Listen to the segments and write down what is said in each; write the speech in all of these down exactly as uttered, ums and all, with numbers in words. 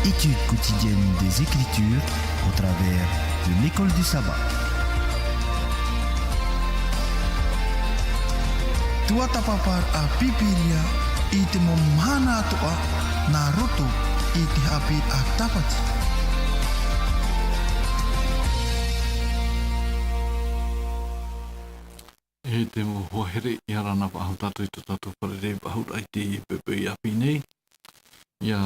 Étude quotidienne des Écritures au travers de l'école du sabbat. Tuatāpaparaʻa Pīpīria i te mau mahana atoʻa nā roto i te haʻapiʻiraʻa Tāpati. E te mau hoa here, ʻia ora na faʻahou tātou i tō tātou fārerei faʻahouraʻa i teie poʻipoʻi ʻāpī nei. ʻIa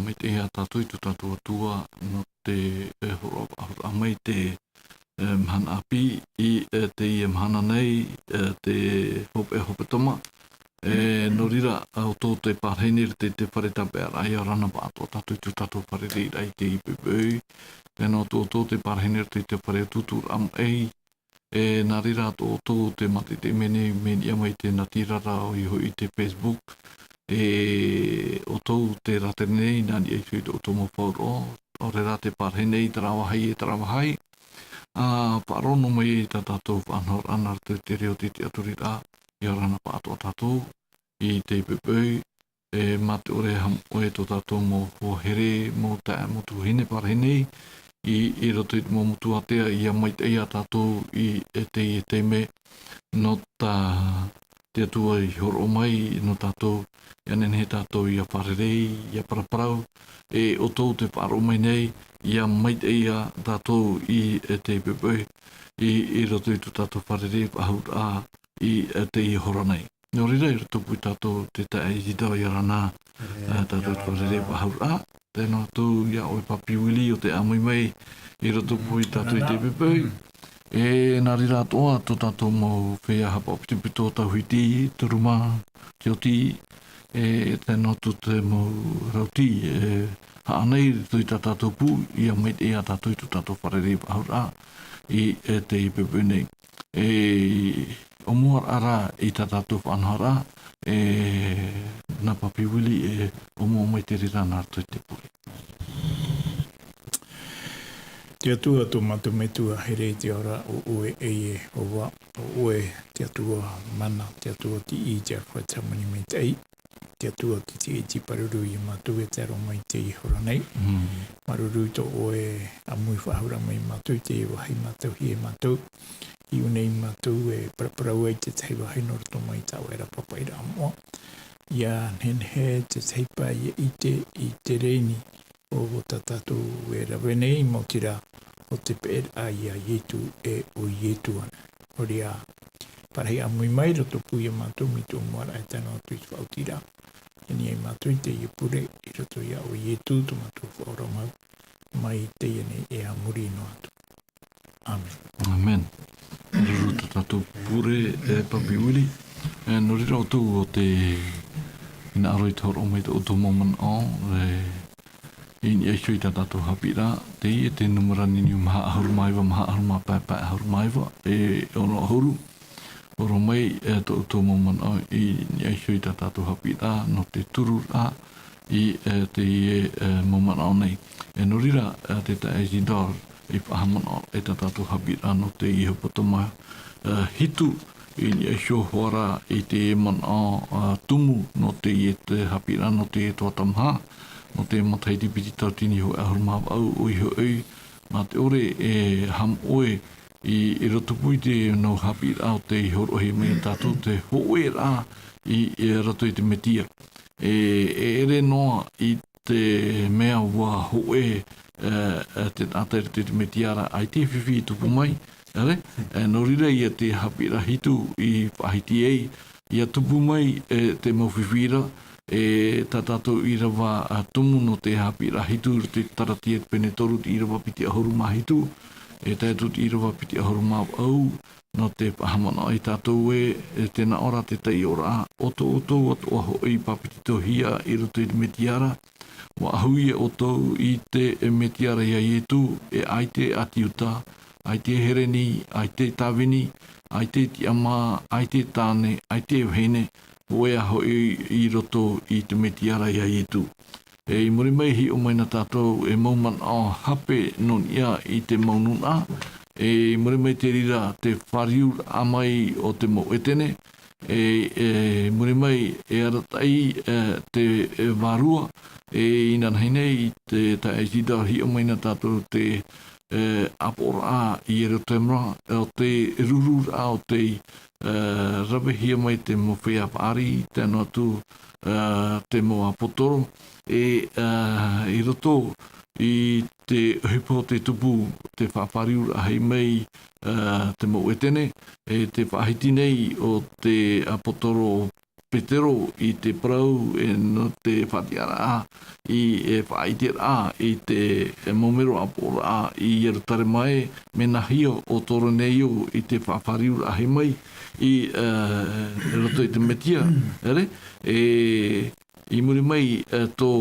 maitaʻi ia tātou i tō tātou Atua nō te, e, hōroʻa faʻahou mai te, e, mahana ʻāpī i, e, teie mahana nei, e, te hopeʻa hepetoma. E, nō reira, ʻo tō te parahi nei i roto i te fare tāpeʻaraʻa, ʻia ora na faʻatoʻa tātou i tō tātou fārereiraʻa i teie poʻipoʻi. E nō tō, tō te parahi nei i roto i te fare utuuturaʻa maʻi, e, nā reira atoʻa ʻoutou te mātaʻitaʻi mai nei, mea niʻa mai i te natirara, ʻoia hoʻi te Facebook, e, ʻoutou te ratere nei, nā niʻa iho i tō ʻoutou mau faʻaroʻo, ʻaore rā te parahi nei, terā vāhi e terā vāhi. ʻA faʻaroʻo noa mai i tā tātou faʻanahoraʻa nā roto i te reo, te tiʻaturiraʻa, ʻia ora na faʻatoʻa tātou i teie poʻipoʻi, e, mā te ʻore e haʻamoʻe tō tātou mau hoa here, mau taeaʻe, mau tuahine parahi nei, i, i roto i te mau motu ātea, ʻia maitaʻi ia tātou i, e teie taime, nō tā te Atua i hōroʻa mai, nō tātou, ʻia nehenehe tātou ʻia fārerei, ʻia paraparau, e ʻoutou te faʻaroʻo mai nei, ʻia maitaʻi ia tātou i, e teie poʻipoʻi, i, i roto i tō tātou fārerei faʻahouraʻa i, e teie hora nei. Nō reira, i roto pū tātou te taeaʻe Isidore, ʻia ora na, e, tātou te fārerei faʻahouraʻa. Tē nā atu ia ʻoe Papi Willie ʻo tē ʻāmui mai i roto pū ia tātou i teie poʻipoʻi. E nā reira atoʻa tō tātou mau feiā haʻapaʻo pitopito, tauhiti, turuma, tioti, e tē nā atu te mau rauti, e haʻa nei i roto i tā tātou pū, ʻia maitaʻi ia tātou i tō tātou fārerei faʻahouraʻa i, e teie poʻipoʻi nei. E ʻōmuaraʻa rā i tā tātou faʻanahoraʻa, e nā Papi Willie e ʻōmua mai te reira nā roto i te pure. Te Atua tō mātou Metua here i te ao ra, ʻo ʻoe e Iehova, ʻo ʻoe te Atua mana, te Atua tiʻi, te Atua hāmani maitaʻi. Te Atua, te Tiʻa i te pāruru ia mātou e tae roa mai i teie hora nei. Mm. Māuruuru i tō ʻoe ʻāmui faʻahou mai ia mātou i teie vāhi mātauhia e mātou. I ʻō nei mātou e paraparau ai i te tahi vāhi nō roto mai i tā ʻoe ra papaʻiraʻa moʻa. ʻIa nehenehe te tahi paʻi ʻia ʻite i te reni o tā tātou e rave nei, maoti rā ʻo te peʻeraʻa ia Ietu e ʻo Ietu ana. Nō reira, parahi ʻāmui mai i roto pū ia mātou mai tō ʻōmuaraʻa e tae noa atu i te faʻaotiraʻa. E ani ai mātou i teie pure i roto ia ʻo Ietu tō mātou Faʻaora mau, mai teie nei e a muri noa atu. ʻĀmene. ʻĀmene. Māuruuru tā tātou pure, e Papi Willie. E, nō reira ʻoutou ʻo tē hinaʻaro i te hōroʻa mai i tō ʻoutou mau manaʻo, e, i niʻa iho i tā tātou haʻapiʻiraʻa, teie te nūmera ni niu maha ʻahuru mā iva, maha ʻahuru mā pae, pae ʻahuru mā iva, e ono ʻahuru. Hōroʻa mai, e, tō ʻoutou mau manaʻo i niʻa iho i tā tātou haʻapiʻiraʻa nō te tururaʻa i, e, teie, e, mau manaʻo nei. E, nō reira, e, te taeaʻe Isidore, i faʻahaʻamanaʻo i tā tātou haʻapiʻiraʻa nō teie hepetoma, e, hitu, i niʻa iho hoʻi ra i te manaʻo, e, tumu nō teie te haʻapiʻiraʻa nō te tuatāmaha, nō te matahiti piti tauatini hōʻē ʻahuru mā vaʻu, ʻoia hoʻi, mā te ʻore e haʻamoʻe i, i roto pū i te mau haʻapiʻiraʻa ʻo tei hōroʻahia mai ia tātou te hōʻēraʻa i, i roto i te Metia. E, e ʻere noa i te mea ʻua hōʻē, e, e, te taʻata i roto i te Metia ra, ʻaita e fifi i tupu mai, ʻere? E, nō reira ia te haʻapiʻiraʻa hitu i faʻahiti ai, ʻia tupu mai, e, te mau fifi ra, e, tā tātou ʻīrava, a, tumu nō te haʻapiʻiraʻa hitu i roto i te Taratia pene toru, te ʻīrava piti ʻahuru mā hitu, e tae atu i te ʻīrava piti ʻahuru mā vaʻu, nō te faʻahaʻamanaʻo ia tātou ē, e, tē nā ʻō ra te taiʻoraʻa, ʻo tō ʻoutou atoʻa hoʻi i pāpetitohia i roto i te Metia ra, ʻua ʻahu ia ʻoutou i te Metia ra ia Ietu, e ʻaita e ʻāti Iuta, ʻaita e Hereni, ʻaita e tāvini, ʻaita e tiʻamā, ʻaita e tāne, ʻaita e vahine, hōʻē ā hoʻi i roto i te Metia ra ia Ietu. E, i muri mai, hiʻo mai na tātou e mau manaʻo hape nō niʻa i te mau nūnaʻa, e, i muri mai te reira te fāriuraʻa mai o te mau ʻētene, e, e muri mai, e arataʻi, e, te, e, vārua, e inanahi nei, i te taeaʻe Isidore hiʻo mai nā tātou te, e, ʻāpoʻoraʻa i Ierutarema, o te rururaʻa o tei, e, ravehia mai te mau feiā faʻaari, tae noa atu, e, te mau ʻāpōsetolo, e, e, i roto i te ʻohipa o te tupu, te faʻafāriuraʻahia mai, e, te mau ʻētene, e te faʻahiti nei o te ʻāpōsetolo Petero i te parau, e, nō te faʻatiʻaraʻa i, e, faʻaʻiteraʻa i te, e, mau mero ʻāpoʻoraʻa i Ierutarema ē, mea nāhea ʻo Koroneio i te faʻafāriuraʻahia mai i, e, roto i te Mesia, ʻere? E, i muri mai, e, tō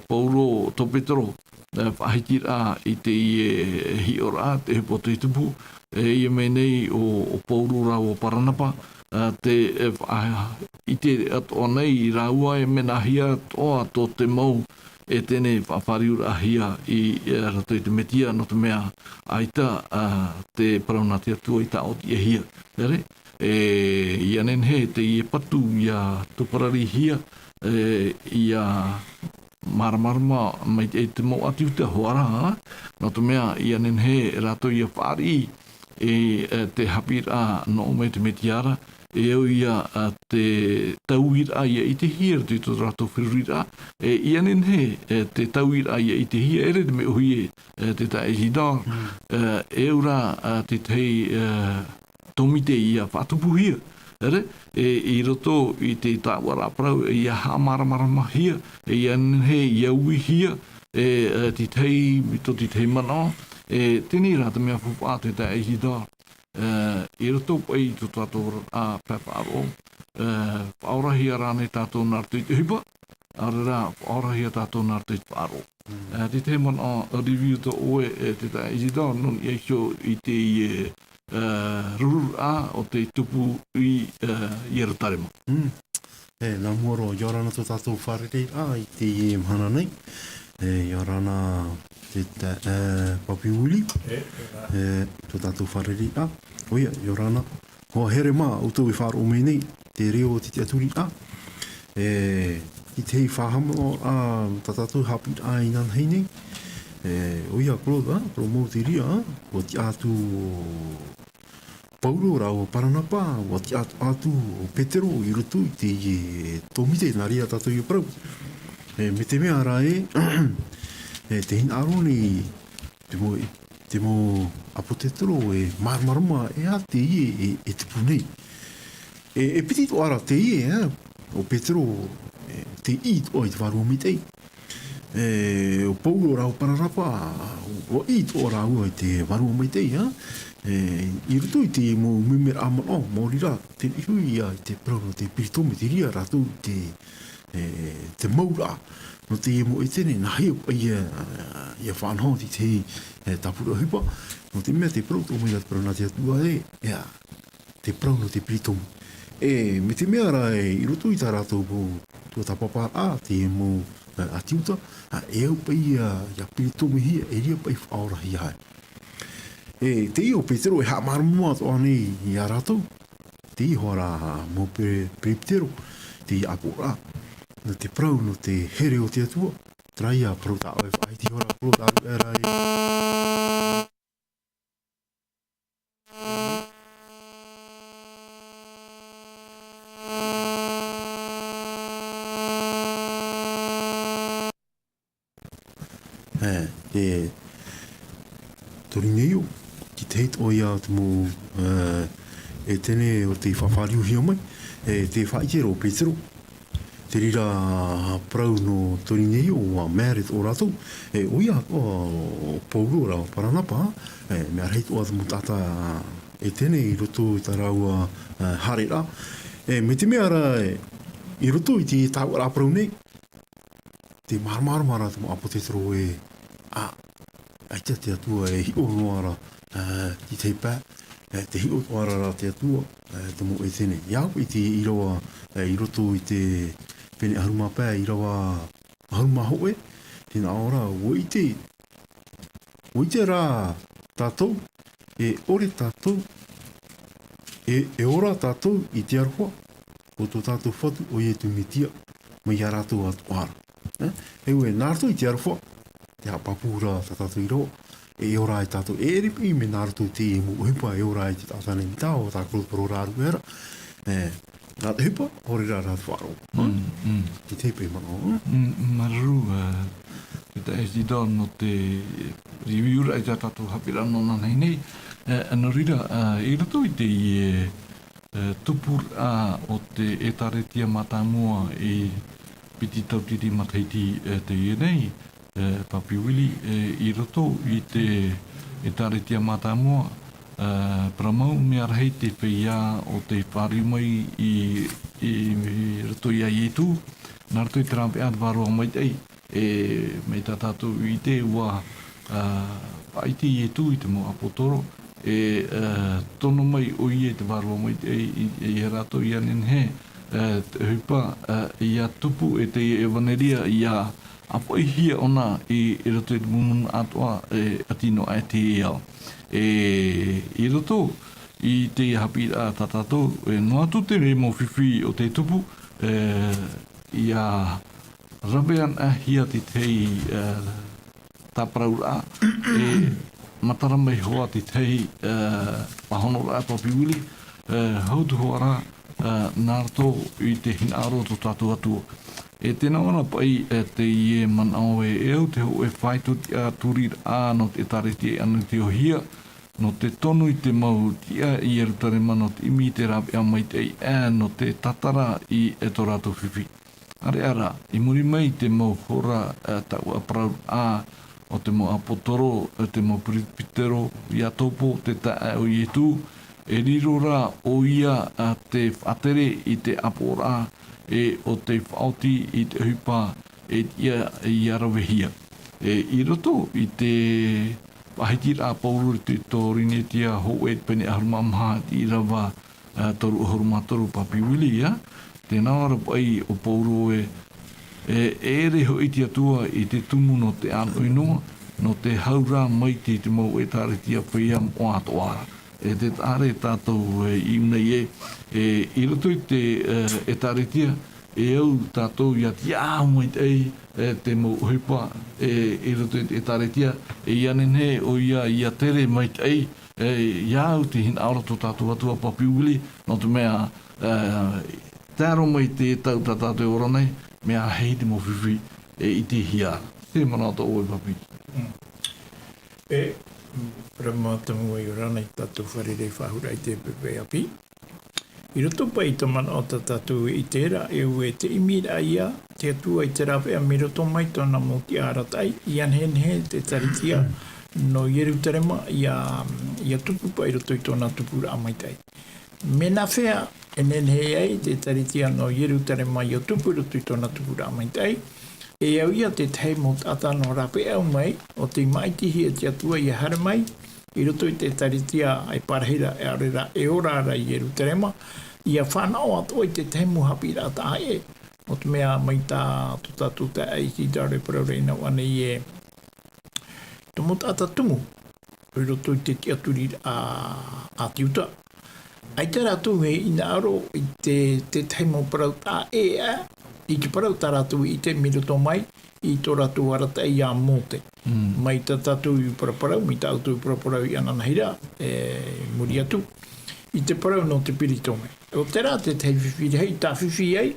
Paulo, tō Petero, e, faʻahitiraʻa i teie hiʻoraʻa, te ʻohipa o te tupu, e, ʻia ʻite nei ʻo, ʻo Paulo rāua ʻo Paranapa, e, te, e, faʻa-, ʻite atoʻa nei rāua e mea nāhea atoʻa tō te mau ʻētene faʻafāriuraʻahia i, e, roto i te Mesia, nō te mea ʻaita, a, te parau nā te Atua i tāʻotiʻehia. ʻEre, e, ʻia nehenehe teie patu ʻia tūpararihia, e, ʻia māramarama mai te, te mau ʻĀti Iuta hoʻi rā, nō te mea ʻia nehenehe rātou ʻia fāriʻi, e, e, te haʻapiʻiraʻa nō ʻō mai te Mesia ra, e au ia, a, te tauiraʻa ʻia ʻitehia i roto i tō rātou feruriraʻa, e, ʻia nehenehe, e, te tauiraʻa ʻia ʻitehia, ʻere te mea ʻōhie, e, te taeaʻe Isidore, e, e au rā, a, te tahi, e, tōmite ʻia faʻatupuhia, ʻere, e, i roto i te tāuʻaraʻa parau, e, ʻia haʻamāramaramahia, e, ʻia nehenehe, ʻia uihia, e, e, te tahi, tō te tahi manaʻo, e, teie rā te mea faufaʻa te taeaʻe Isidore, e, i roto paʻi i tō tātou oraraʻa pae faʻaroʻo, e, faʻaorahia rānei tātou nā roto i te ʻohipa, ʻaore rā, faʻaorahia tātou nā roto i te faʻaroʻo. Mm. E, te tahi manaʻo, e, review tō ʻoe, e, te taeaʻe Isidore, nō niʻa iho i te, e, e, rururaʻa o te tupu i, e, Ierutarema. Mm. E, nā mua roa, ʻia ora na tō tātou fārereiraʻa i teie mahana nei. E, ʻia ora na te, te, e, Papi Willie. E, e, tō tātou fārereiraʻa. ʻOia, ʻia ora na. Hoa here mā, ʻoutou e faʻaroʻo mai nei, te reo o te tiʻaturiraʻa. E, i te hei faʻahaʻamanaʻo, a, tā tātou haʻapiʻiraʻa inanahi nei. E, ʻoia, Claude, a, Claude Mouteria, a, ʻua tiʻa atu ʻo Paulo rāua ʻo Paranapa, ʻua tiʻa atu ʻo Petero i roto i teie tōmite nā reira tātou e parau. E, mai te mea rā ē, e, tē hinaʻaro nei te mau, te mau ʻāpōsetolo e māramarama e aha teie e, e tupu nei. E, e piti atoʻa ra teie, e, ʻo Petero, e, tei ʻī atoʻa i te Vārua Maitaʻi. E, ʻo Paulo rāua ʻo Paranapa, ʻua ʻī atoʻa rāua i te Vārua Maitaʻi, ā. E, i roto i te mau memeraʻa manaʻo, maori rā, teie hoʻi ia i te parau nō te peritome, tei reira rātou i te, e, te mauraʻa nō teie mau ʻētene, nāhea paʻi ia, ia faʻanaho i te, e, tāpura ʻohipa, nō te mea tē parau atoʻa mai ra te parau nā te Atua ē, ʻia, te parau nō te peritome. E, mai te mea rā ē, i roto i tā rātou mau tuatāpaparaʻa, te mau, e, ʻĀti Iuta, ā, e au paʻi ia, ia peritomehia, e reira paʻi faʻaorahia ai. E, teie ʻo Petero e haʻamāramarama atoʻa nei ia rātou, teie hoʻi rā mau pe-, peresibutero, teie ʻāpoʻoraʻa, nō te parau, nō te here o te Atua, terā ia parau tā ʻoe e faʻahiti, hoʻi rā parau tā ʻoe e rave. E, e, Koroneio, te tahi atoʻa ia te mau, e, ʻētene ʻo tei faʻafāriuhia mai, e, tē faʻaʻite ra ʻo Petero. Te reira parau nō Koroneio, ʻua māere atoʻa rātou, e, ʻoia atoʻa ʻo Paulo rāua ʻo Paranapa, e, mea rahi atoʻa te mau taʻata ʻētene i roto i tā rāua, e, haereraʻa. E, mai te mea rā, e, i roto i te tāuʻaraʻa parau nei, tē māramarama ra te mau ʻāpōsetolo ē, ā, ʻaita te Atua e hiʻo noa ra, ā, i te tahi pae, ā, tē hiʻo atoʻa ra ra te Atua, ā, te mau ʻētene. ʻIa au i te ʻīrava, ā, i roto i te pene ʻahuru mā pae, ʻīrava ʻahuru mā hōʻē, tē nā ʻō ra, ʻua ʻite, ʻua ʻite rā tātou, e ʻore tātou, e, e ora tātou i te aroha, o tō tātou Fatu, ʻo Ietu Metia, mai iā rātou atoʻa ra. E, e ue, nā roto i te aroha, te haʻapāpū ra tā tātou i raro, e ora ai tātou, e ʻere paʻi mai nā roto i te mau ʻohipa e ora ai te taʻata nei, mai tā ʻoe, tā Claude Parora Ruera. E, nā te ʻohipa, ʻaore rā nā te faʻaroʻo. Mm, mm. Te tahi paʻi manaʻo, mm? Mm, māuruuru, e, te taeaʻe Isidore nō te review-raʻa i tā tātou haʻapiʻiraʻa nō nānahi nei. E, nō reira, e, i roto i te, e, e, tupuraʻa o te ʻĒtārētia mātāmua i piti tauatini matahiti, e, teie nei, e, Papi Willie, e, i roto i te ʻĒtārētia mātāmua, e, parau mau mea rahi te feiā o tei fāriu mai i, i, i roto iā Ietu, nā roto i te rāveʻa te Vārua Maitaʻi, e, mai tā tātou i ʻite ʻua, a, faʻaʻite Ietu i te mau ʻāpōsetolo, e, a, tono mai ʻoia i te Vārua Maitaʻi, i, i, iā rātou ʻia nehenehe, e, te ʻohipa, a, ʻia tupu e te ʻevanelia ʻia ʻāfaʻihia ʻōna i, i roto i te manaʻo atoʻa, e, ʻati noa aʻe i teie ao. E, i roto i te haʻapiʻiraʻa tā tātou, e, noa atu te mau fifi o tei tupu, e, ʻia rave anaʻe hia te tahi, e, tāparauraʻa, e matara mai hoʻi te tahi, e, pāhonoraʻa Papi Willie, e, hau atu hoʻi ra, e, nā roto i te hinaʻaro o tō tātou Atua. E tē nā ʻō ra paʻi, e, teie manaʻo ē, e au te hōʻē faʻaitoitoraʻa nō te ʻĒtārētia i ʻAneteohia, nō te tonu i te mau tiʻa i Ierutarema, nō te ʻimi i te rāveʻa maitaʻi, e nō te tātara i, e tō rātou fifi. ʻĀreʻa rā, i muri mai i te mau hora, e, taʻuaparau, a, o te mau ʻāpōsetolo, e, te mau peresibutero, iā Topo, te taeaʻe o Ietu, e riro ra ʻoia, a, te faʻatere i te ʻāpoʻoraʻa, e ʻo tei faʻaoti i te ʻohipa, e ʻia, ʻia ravehia. E, i roto i te faʻahitiraʻa a Pauro i te Korinetia hōʻē pene ʻahuru mā maha, te ʻīrava, a, toru ʻahuru mā toru Papi Willie, ā. Tē nā ʻō ra paʻi ʻo Pauro ē, e, e ʻere hoʻi te Atua i te tumu nō te ʻānoʻi noa, nō te hau ra mai i te mau ʻĒtārētia feiā moʻa atoʻa ra. E tē taʻa ra tātou, e, i ʻō nei ē, e, i roto i te, e, ʻĒtārētia, e au tātou ʻia tiʻa maitaʻi, e, te mau ʻohipa, e, i roto i te ʻĒtārētia, e ʻia nehenehe ʻoia ʻia tere maitaʻi, e, iā au te hinaʻaro o tō tātou Atua Papi Willie, nō te mea, e, tae roa mai te tau tā tātou e ora nei, mea rahi te mau fifi, e, i te hia. Te manaʻo tō ʻoe Papi. Mm. E, parau mau te mau ʻia ora na i tātou fārerei faʻahou ra i te pepe ʻāpī. I roto paʻi i te manaʻo tā tātou i terā, e ʻua, e te ʻimiraʻa ia, te Atua i te rāveʻa mai roto mai tōna mau tiʻa arataʻi, ʻia nehenehe te ʻĒtārētia nō Ierutarema, ʻia, ʻia tupu paʻi i roto i tōna tupuraʻa maitaʻi. Mea nāfea e nehenehe ai te ʻĒtārētia nō Ierutarema ʻia tupu i roto i tōna tupuraʻa maitaʻi? E au ia te tahi mau taʻata nō rāveʻa mai, ʻo tei māʻitihia e te Atua ʻia haere mai, i roto i te ʻĒtārētia e pārahi ra, e ʻaore ra, e ora ra i Ierutarema, ʻia fānaʻo atoʻa i te tahi mau haʻapiʻiraʻa taʻa ʻē. Nō te mea mai tā tō tātou taeaʻe Isidore e parau ra i nā ʻō nei ē, te mau taʻata tumu, i roto i te tiʻaturi a, a te Iuta. ʻAita rātou e hinaʻaro i te, te tahi mau parau taʻa ʻē, i te parau tā rātou i ʻite mai roto mai i tō rātou arataʻi iā Mōte. Mm. Mai tā tātou uiraʻa parau, mai tā ʻoutou uiraʻa parau i ʻananahi ra, e, i muri atu. I te parau nō te peritome. ʻO terā te tahi fifi rahi, tāfifi ai,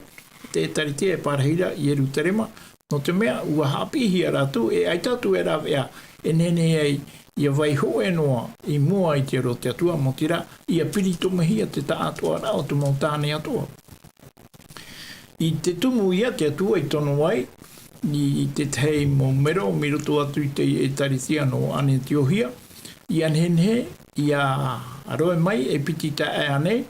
te ʻĒtārētia e pārahi ra i Ierutarema, nō te mea, ʻua haʻapiʻihia rātou, e ʻaita atu e rāveʻa, e nehenehe ai, ʻia vai hōʻē noa, i mua i te aro o te Atua, nō terā, ʻia piritomehia te taʻatoʻaraʻa o te mau tāne atoʻa. I te tumu ia te Atua i tono ai, i, i te tahi mau mero, mai roto atu i te ʻĒtārētia nō ʻAneteohia, ʻia nehenehe, ʻia roe mai, e piti taeaʻe ānei,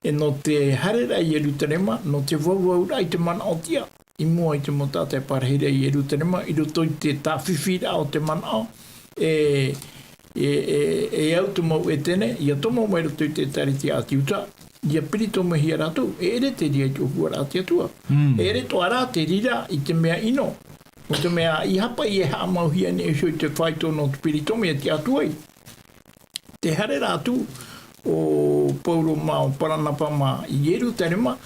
e nō te haereraʻa i Ierutarema, nō te vauvauraʻa i te manaʻo tiʻa, i mua i te mau taʻata e pārahi ra i Ierutarema, i roto i te tāfifiraʻa o te manaʻo, e, e, e, e au te mau ʻētene, ʻia tomo mai roto i te ʻĒtārētia a te Iuta, ʻia piritomehia rātou, e ʻere te reira i te ʻōpuaraʻa a te Atua. Mm. E ʻere atoʻa rā te reira i te mea ʻino. Nō te mea, ʻeiaha paʻi e haʻamauhia nei iho i te faito nō te peritome e tiʻa atu ai. Te haereraʻa atu o Pauro mā, o Paranapa mā i Ierutarema,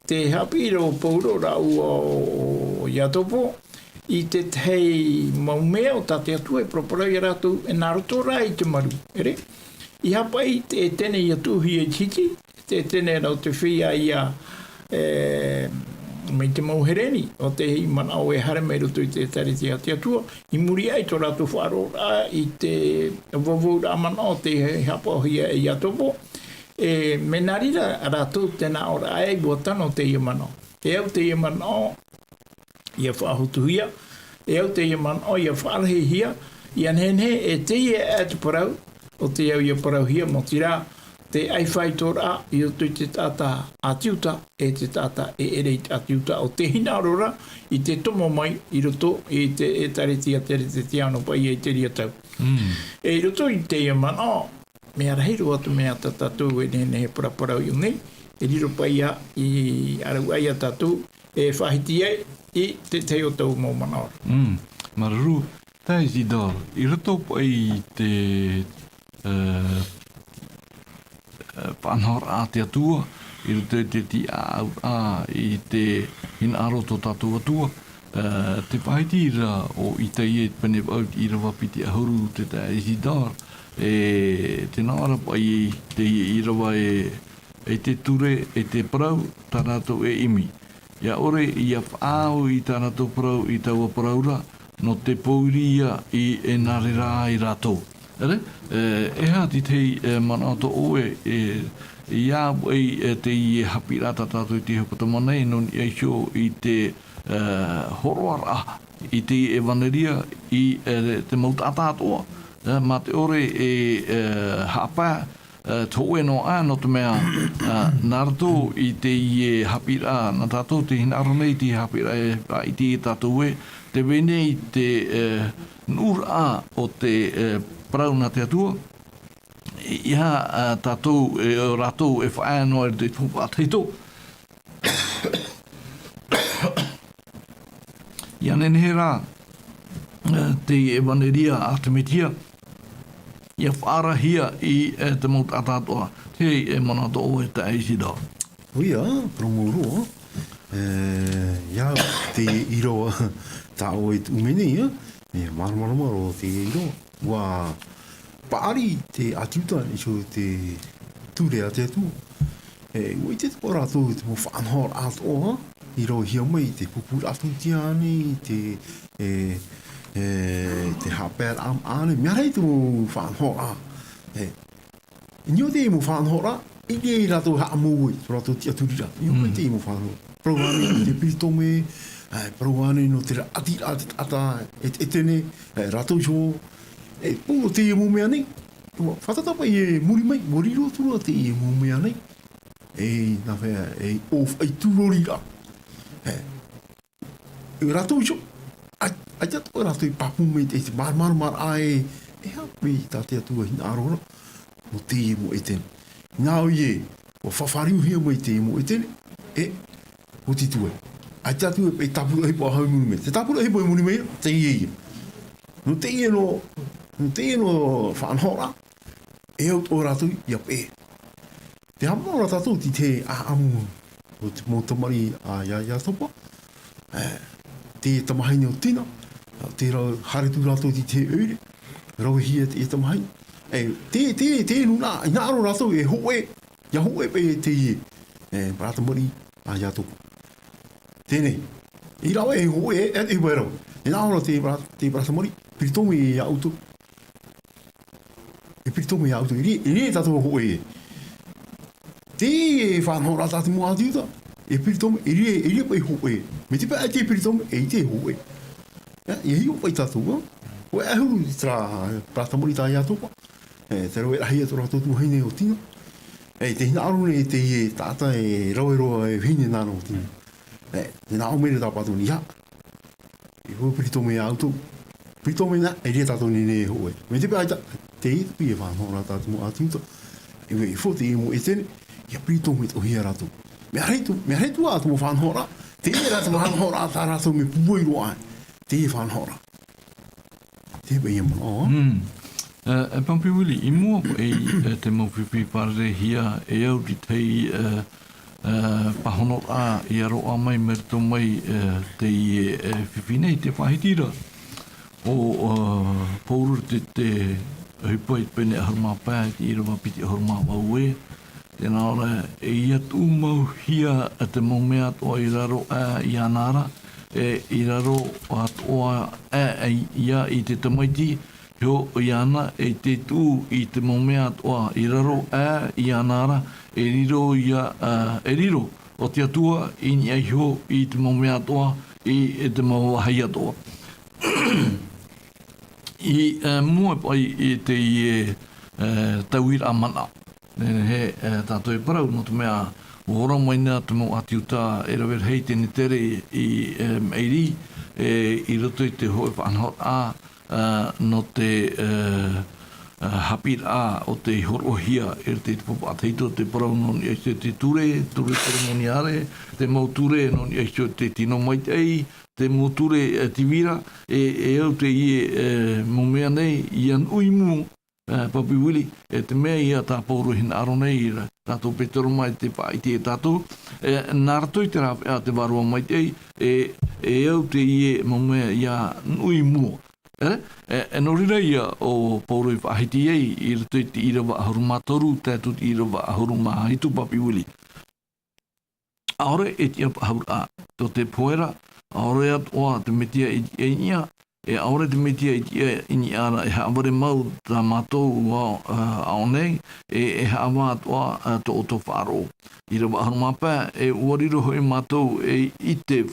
te haʻapiʻiraʻa o Pauro rāua ʻo Iakobo, i te tahi mau mea ʻo tā te Atua e paraparau ia rātou, e nā roto rā i te maru. ʻEre? ʻEiaha paʻi te Etene ia tuʻuhia i te hiti, te Etene rā ʻo te feiā ia, e, mai te mau Hereni, ʻo tei manaʻo e haere mai roto i te ʻĒtārētia a te Atua, i muri aʻe i tō rātou faʻaroʻoraʻa i te vauvau manaʻo tei haʻapaʻohia e Iakobo, e, mea nā reira rātou tē nā ʻō ra ē, ʻua tano teie manaʻo. E au teie manaʻo ia faʻahotuhia, e au teie manaʻo ia faʻarahihia, ia nehenehe e teie aʻe te parau, ʻo te au ia parauhia, maoti rā, te ʻaifaitoraʻa i roto i te taʻata ʻāti Iuta, e te taʻata e ʻere ʻāti Iuta, ʻo tē hinaʻaro ra i te tomo mai i roto i te ʻĒtārētia Keresetiano paʻi i terā tau. Mm. E i roto i teie manaʻo, mea rahi roa atu mea tā tātou e nehenehe e paraparau i ʻō nei, e riro paʻi ia i ʻāraʻuaʻa ia tātou, e faʻahiti ai i te tahi o tau mau manaʻo. Mm, māuruuru, taeaʻe Isidore, i roto paʻi i te, e, e, faʻanahoraʻa a te Atua, i roto i te tiʻaʻauraʻa, i te hinaʻaro tō tātou Atua, e, te faʻahiti ra ʻo Isaia i te pene vaʻu i te ʻīrava piti ʻahuru, taeaʻe Isidore, e, tē nā ʻō ra paʻi i te ʻīrava e, e te ture, e te parau, tā rātou e ʻimi. ʻIa ʻore ʻia faʻaau i tā rātou parau i taua parau ra, nō te pōiri ia i e nā reira ai rātou. ʻEre, e, e aha te tahi, e, manaʻo tō ʻoe, e, ʻia au ai, e, teie haʻapiʻiraʻa tā tātou i te hepetoma nei, nō niʻa iho i te, e, hōroʻaraʻa i te ʻevanelia i, e, te mau taʻata atoʻa, e, mā te ʻore e, e, haʻapae, e, te hōʻē noa aʻe, nō te mea, e, nā roto i teie haʻapiʻiraʻa, nā tātou tē hinaʻaro nei i te haʻapiʻiraʻa e faʻaʻite ia tātou ē, tē vai nei te, e, nuʻuraʻa o te, e, parau nā te Atua, ʻeiaha, e, tātou, e, ʻo rātou e faʻaea noa i te faufaʻa tahito. ʻIa nehenehe rā, e, te ʻevanelia a te Mesia, ʻia faʻaarahia i, e, te mau taʻata atoʻa, te, e, manaʻo tō ʻoe taeaʻe Isidore. ʻOia, parau mau roa, e, ʻia te ʻīrava tā ʻoe i tuʻu mai nei, e, e, māramarama roa te ʻīrava. ʻUa paʻari te ʻĀti Iuta i te ture a te Atua. E, ʻua ʻite atoʻa rātou te mau faʻanahoraʻa atoʻa, i rauhia mai te pupuraʻa tautia ānei, te, e, e, te haʻapaeraʻa ānei, mea rahi te mau faʻanahoraʻa. E, i niʻa i te mau faʻanahoraʻa, i ʻere rātou haʻamou ai, tō rātou tiʻaturiraʻa. I niʻa i te mau faʻanahoraʻa. Parau ānei nō te peritome, e, parau ānei nō te raʻatiraʻa te taʻata, e, e Etene, e, rātou iho, e, pū o teie mau mea nei. ʻUa fātata paʻi e muri mai, ʻua riro atu ra teie mau mea nei. E, nā hea, e, ʻōfaʻi tūroriraʻa. E, e rātou iho, ʻai, ʻaita atoʻa rātou e pāpū mai te, te māramarama e, e aha paʻi tā te Atua e hinaʻaro ra, nō teie mau Etene. Nā ʻō ē, ʻua fāriuhia mai teie mau Etene, e, ʻua tītau ai. ʻAita atu e, e tāpura ʻohipa ʻo hau i muri mai. Te tāpura ʻohipa i muri mai, teie ïa. Nō teie noa, nō teie noa faʻanahoraʻa, e au atoʻa rātou ʻia peʻe. Tē haʻamanaʻo ra tātou i te ʻāʻamu o te mau tamariʻi a Ia-, Iakobo, e, te tamahine o Tina, tē rave, haere atu rātou i te ʻoire, ravehia te tamahine. E, te, te, te nūnaʻa, hinaʻaro rātou e hōʻē, ʻia hōʻē paʻi teie, e, parau tamariʻi a Iakobo. Teie nei, i rave e hōʻē, e, e vai rave. Hinaʻaro te parau, te parau tamariʻi, peritome ia ʻoutou. E peritome ia ʻoutou, e riro, e riro tātou hōʻē. Te faʻanahoraʻa tā te mau ʻĀti Iuta, e peritome, e riro, e riro paʻi hōʻē. Mai te peu ʻaita e peritome, ʻeita e hōʻē. Ia, ʻia hiʻo paʻi tātou, ā. ʻUa ʻahuru terā, terā tamariʻi tā Iakobo. E, te raveraʻahia tō rātou tuahine o Tina. E, tē hinaʻaro nei teie taʻata e rave roa e vahine nāna o Tina. E, tē nā ʻō mai ra tā Pātoni, ia. E hōʻē peritome ia ʻoutou. Peritome nā, e riro tātou nei e hōʻē. Mai te peu ʻaita, teie paʻi e faʻanahoraʻa tā te mau ʻĀti Iuta. E, e fō teie mau Etene, ʻia peritome atoʻa hia rātou. Mea rahi atu, mea rahi atu ā te mau faʻanahoraʻa, teie rā te mau faʻanahoraʻa tā rātou mea pūai roa ai. Teie faʻanahoraʻa. Te paʻi e manaʻo, ā? Mm. E, e Pampi Willie, i mua paʻi, e, te mau fifi fārereihia, e au i te tahi, e, pāhonoraʻa i aroha mai mai roto mai teie fifi nei, te faʻahiti ra o pauro te ʻohipa i te pene ʻahuru mā pae i te ʻīrava piti ʻahuru mā vau ē. Tēnā ʻoe, e ia tuʻu mau hia te mau mea atoʻa i raro aʻe iāna ra, e i raro atoʻa aʻe ia i te tamaiti iho iāna, e te tuʻu i te mau mea atoʻa i raro aʻe iāna ra, e riro ia e riro o te atua i niʻa iho i te mau mea atoʻa i te mau vāhi atoʻa. I mua paʻi i teie tauiraʻa manaʻo, nehenehe tātou e parau nō te mea ua ora mai na te mau ʻāti uta e rave rahi te netere i maʻiri i roto i te hoʻe faʻanahoraʻa nō te haʻapiʻiraʻa o te horoʻahia i roto i te papa tahito, te parau nō niʻa iho i te ture, ture ceremoniale, te mau ture nō niʻa iho i te tino maitaʻi, te mau ture tivira, e au teie mau mea nei ia nuʻu i mua. Papi Willie, e te mea ia tā Pauro e hinaʻaro nei ra, tātou Petero mai te faʻaʻite e tātou, nā roto i te rāveʻa te vārua maitaʻi, e au teie mau mea ia nuʻu i mua. E nō reira ia o Pauro i faʻahiti ai i roto i te ʻīrava ʻahuru mā toru tae atu i te ʻīrava ʻahuru mā hitu, Papi Willie. ʻAore e tiʻa faʻahou ra tō te pohe ra, ʻaore atoʻa te Metia i tiʻa i niʻa, e ʻaore te Metia i tiʻa i niʻa ra e haʻavare mau tā mātou ʻaʻo nei, e haʻavā atoʻa tō ʻoutou faʻaroʻo. ʻĪrava ʻahuru mā pae, e ʻua riro hoʻi mātou ei ʻite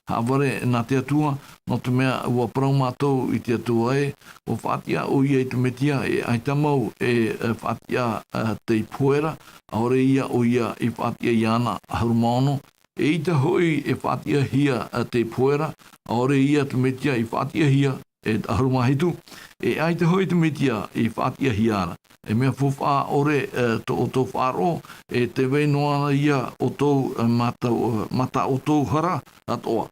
haʻavare nā te Atua, nō te mea ʻua parau mātou i te Atua ē, ʻua faʻatiʻa ʻoia i te Metia, e ʻaita mau e faʻatiʻa te pohe ra, ʻaore ia ʻoia i faʻatiʻa iāna, ʻahuru mā ono, eʻita hoʻi e faʻatiʻahia te pohe ra, ʻaore ia te Metia i faʻatiʻahia, e ʻahuru mā hitu, e ʻaita hoʻi te Metia i faʻatiʻahia ra. E mea faufaʻa ʻore tō ʻoutou faʻaroʻo, e tē vai noa ra ia ʻoutou mata, mata ʻoutou hara atoʻa.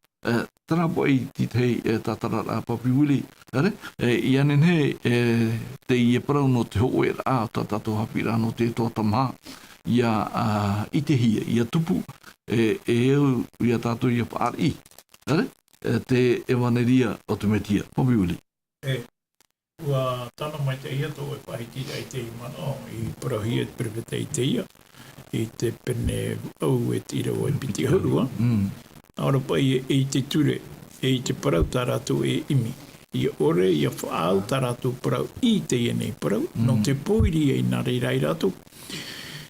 Terā paʻi tētahi tātararaʻa, Papi Willie, ʻaore, ia nehenehe teie parau nō te hōʻēraʻa o tā tātou haʻapiʻiraʻa nō te toa tamahā, ia ʻitehia, ia tupu, e au ia tātou ia fāriʻi, ʻaore, te ʻevanelia o te Metia, Papi Willie. E, ʻua tano maitaʻi ia tō ʻoe faʻahitiraʻa i teie manaʻo i parauhia e te perofeta Itaia, i te pene vaʻu e te ʻīrava e piti ʻahuru. ʻAore paʻi e i te ture, e i te parau tā rātou e ʻimi. ʻIa ʻore, ʻia faʻaau tā rātou parau i teie nei parau, nō te pōiri ia i nā reira ai rātou.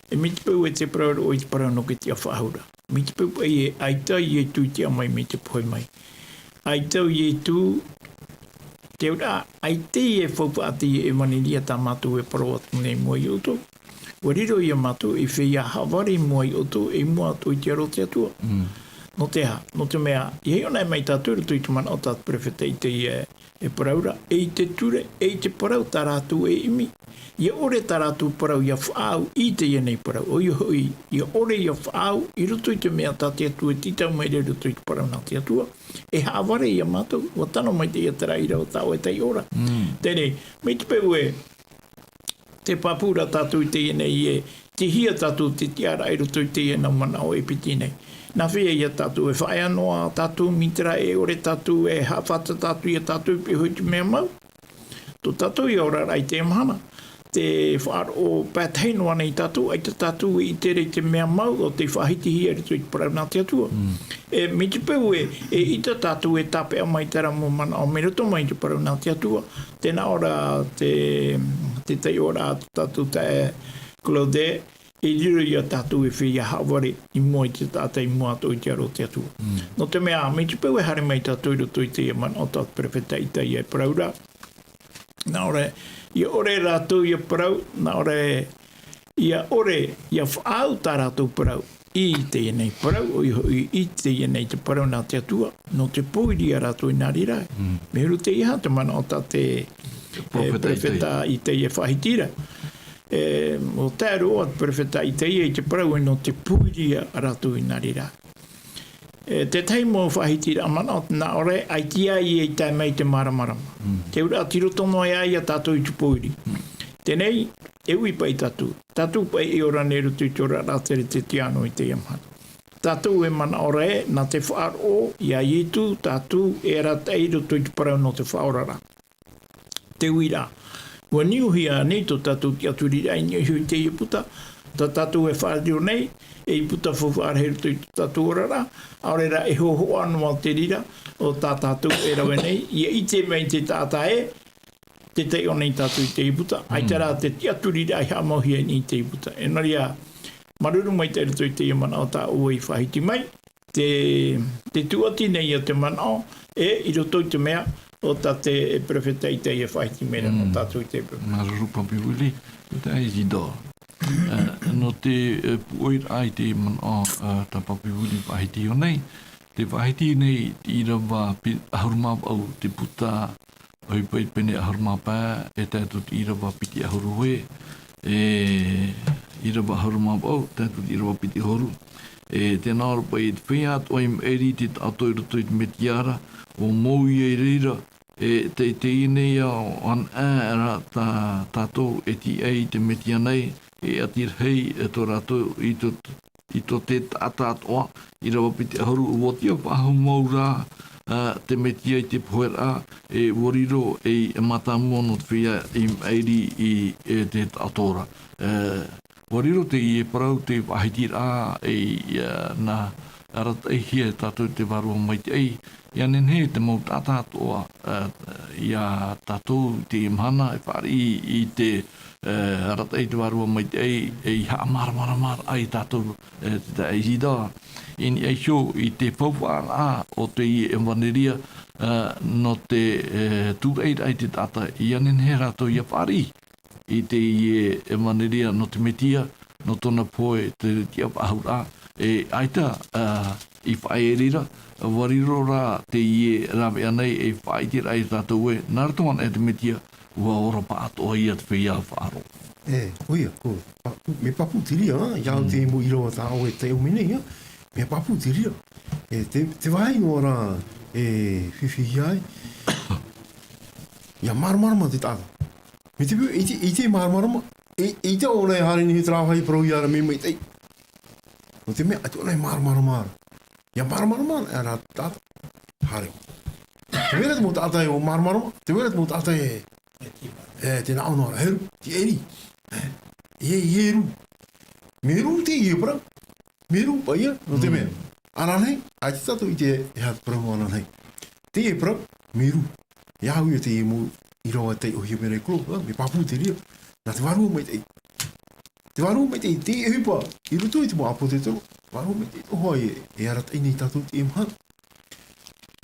E mai te peu e te parau roʻo i te parau nō te tiʻa faʻahou ra. Mai te peu paʻi e ʻaita Ietu i tiʻa mai mai te pohe mai. ʻAita Ietu, te auraʻa, ʻaita e faufaʻa teie ʻevanelia tā mātou e parau atu nei i mua ia ʻoutou. ʻUa riro ia mātou ei feiā haʻavare i mua ia ʻoutou, i mua atoʻa i te aro o te Atua. Nō te aha? Nō te mea, ʻia hiʻo anaʻe mai tātou i roto i te manaʻo tā te perofeta Itaia e parau ra, e i te ture, e i te parau tā rātou e ʻimi. ʻIa ʻore tā rātou parau ʻia faʻaau i teie nei parau. ʻOia hoʻi, ʻia ʻore ʻia faʻaau i roto i te mea tā te Atua e tītau mai ra i roto i te parau nā te Atua. E haʻavare ia mātou, ʻua tano maitaʻi ia terā ʻīrava tā ʻoe e taiʻo ra. Teie nei, mai te peu e tē pāpū ra tātou i teie nei e, tei hea tātou te tiʻaraʻa i roto i teie nei manaʻo e piti nei. Nā hea ia tātou e faʻaea noa tātou mai terā e ʻore tātou e haʻafata tātou ia tātou i pihaʻi i te mea mau. Tō tātou ia oraraʻa i teie mahana, tē faʻaroʻo pae tahi noa nei tātou, ʻaita tātou e ʻite ra i te mea mau ʻo tei faʻahitihia i roto i te parau nā te Atua. E, mai te peu e, eʻita tātou e tāpeʻa mai terā mau manaʻo mai roto mai i te parau nā te Atua, tē nā ʻō ra te, te taiʻoraʻa a tō tātou taeaʻe Claude, e riro ia tātou ei feiā haʻavare i mua i te taʻata, i mua atoʻa i te aro o te Atua. Nō te mea, mai te peu e haere mai tātou i roto i teie manaʻo tā te perofeta Itaia e parau ra, nā ʻō ra, ʻia ʻore rātou ʻia parau, nā ʻō ra, ʻia ʻore, ʻia faʻaau tā rātou parau i teie nei parau, ʻoia hoʻi i teie nei te parau nā te Atua, nō te pōiri ia rātou i nā reira. Mea huru teie, te manaʻo tā te, e, perofeta Itaia e faʻahiti ra. E, ʻua tae roa te perofeta Itaia i te parau ē nō te pōiri ia rātou i nā reira. E, tētahi mau faʻahitiraʻa manaʻo, nā ʻō ra, ʻaita ia i tae mai te māramarama. Te auraʻa tei roto noa ia tātou i te pōiri. Teie nei, e ui paʻi tātou. Tātou paʻi e ora nei i roto i te oraraʻa teretetiāno i teie mahana. Tātou e manaʻo ra ē, nā te faʻaroʻo iā Ietu tātou e arataʻi i roto i te parau nō te faʻaoraraʻa. Te uiraʻa, ua niuhia nei tō tātou tiʻaturiraʻa i niʻa iho i teie puta, tā tātou e faʻariro nei, ei puta faufaʻa rahi i roto i tō tātou oraraʻa, ʻaore rā e hōhoʻa noa te reira o tā tātou e rave nei, ʻia ʻite mai te taʻata ē, tē taiʻo nei tātou i teie puta, ʻaita rā te tiʻaturiraʻa i haʻamauhia i niʻa i teie puta. E nō reira, māuruuru maitaʻi i roto i teie manaʻo tā ʻoe i faʻahiti mai, te, te tūʻati nei ia te manaʻo, e i roto i te mea, ʻo tā te perofeta Itaia e faʻahiti mai ra nō tātou i te pepe. Māuruuru Papi Willie, ʻo te ʻaizidora. E, nō te, e, pūʻoiraʻa i te manaʻo, e, tā Papi Willie faʻahiti iho nei, te faʻahiti nei i te ʻīrava pi-, ʻahuru mā vaʻu te puta, ʻohipa i te pene ʻahuru mā pae, e tae atu i te ʻīrava piti ʻahuru hōʻē, e, ʻīrava ʻahuru mā vaʻu, tae atu i te ʻīrava piti ʻahuru. E, tē nā ʻō ra paʻi, e te feiā atoʻa i maʻiri i te taʻoto i roto i te Metia ra, ʻua mou ia i reira, e, te, teie nei ā, ʻo anaʻe ra tā, tātou e tīaʻi i te Metia nei, e ʻati rahi, e tō rātou i tō, i tō te taʻata atoʻa, ʻīrava piti ʻahuru, ʻua tiʻa faʻahou mau rā, ā, te Metia i te poheraʻa, e ʻua riro ei mātāmua nō te feiā i maʻiri i, e te taʻoto ra. E, ʻua riro teie parau te faʻahitiraʻa, e, ā, nā, arataʻihia e tātou te Vārua Maitaʻi, ʻia nehenehe te mau taʻata atoʻa, ā, ia tātou i teie mahana e fāriʻi i te, ā, arataʻi te Vārua Maitaʻi, ei haʻamāramaramaraʻa ia tātou, ā, te taeaʻe Isidore. I niʻa iho i te faufaʻaraʻa o teie ʻevaneria, ā, nō te, ā, tūraʻiraʻa i te taʻata, ʻia nehenehe rātou ʻia fāriʻi i teie ʻevaneria nō te Metia, nō tōna pohe te tiʻafaʻahouraʻa, e ʻaita, ā, i faʻaea i reira, ʻua riro rā teie rāveʻa nei ei faʻaʻiteraʻa ia tātou ē, nā roto anaʻe i te Metia, ʻua ora pāʻatoʻa ia te feiā faʻaroʻo. E, ʻoia, ko, pa-, mea pāpū te reira, ā, ia au te mau ʻīrava tā ʻoe e taiʻo mai nei, ā, mea pāpū te reira. E, te, te vāhi noa ra, e, fifi ai, ʻia māramarama te taʻata. Mai te peu, ʻeʻita, ʻeʻita e māramarama, e, ʻeʻita ʻōna e haere nei i terā vāhi parau ia rave maitaʻi. Nō te mea, ʻaita ʻōna e māramarama ra. ʻIa māramarama ra, e rā taʻata, haere. Tē vai ra te mau taʻata e ʻua māramarama, tē vai ra te mau taʻata e, e, tē nā ʻō noa ra, heru, tīaʻi. E, e, heru. Mea rū teie parau. Mea rū paʻi ia, nō te mea. Ananahi, ʻaita tātou i ʻite e aha te parau ananahi. Teie parau, mea rū. E aha ia teie mau ʻīrava taiʻohia mai ra e Klope, ā, mea pāpū te reira. Nā te Vārua Maitaʻi. Te Vārua Maitaʻi, teie ʻohipa, i roto i te mau ʻāpōsetolo, Vārua Maitaʻi noa e, e arataʻi nei tātou i teie mahana.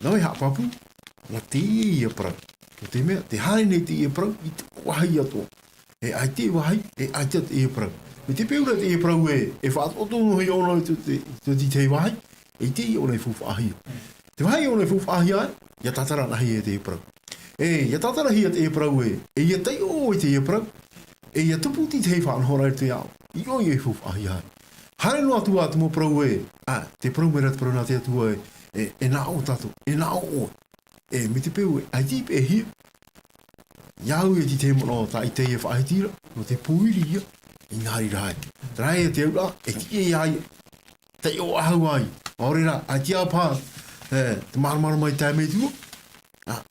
Nā vāhi haʻapāpū, nā teie ia parau. Nō te mea, tē haere nei teie parau, i te vāhi atoʻa. E ʻaita e vāhi, e ʻaita teie parau. Mai te peu ra teie parau e, e faʻatoʻotoʻohia ʻōna i te, te, te, te vāhi, e teie ʻōna e faufaʻahia. Te vāhi ʻōna e faufaʻahia ai, ʻia tātara anaʻe ia teie parau. E, ʻia tātarahia teie parau e, e ʻia taiʻo i teie parau, e ʻia tupu i te faʻanahoraʻa i te ao, i ʻō ia e faufaʻahia ai. Haere noa atu ā te mau parau e, ā, te parau mai ra te parau nā te Atua e, e, e nā ʻō tātou, e nā ʻō ʻoe. E, mai te peu e, ʻaita i peʻehia, ʻia au e ʻite i te manaʻo tā ʻĪtaia e faʻahiti ra, nō te pōiri ia, i nā reira ai. Terā ia te auraʻa, e tiʻa ia, taiʻo faʻahou ai. ʻAore rā, ʻaita paha, e, te māramarama i tae mai atu ra, ā,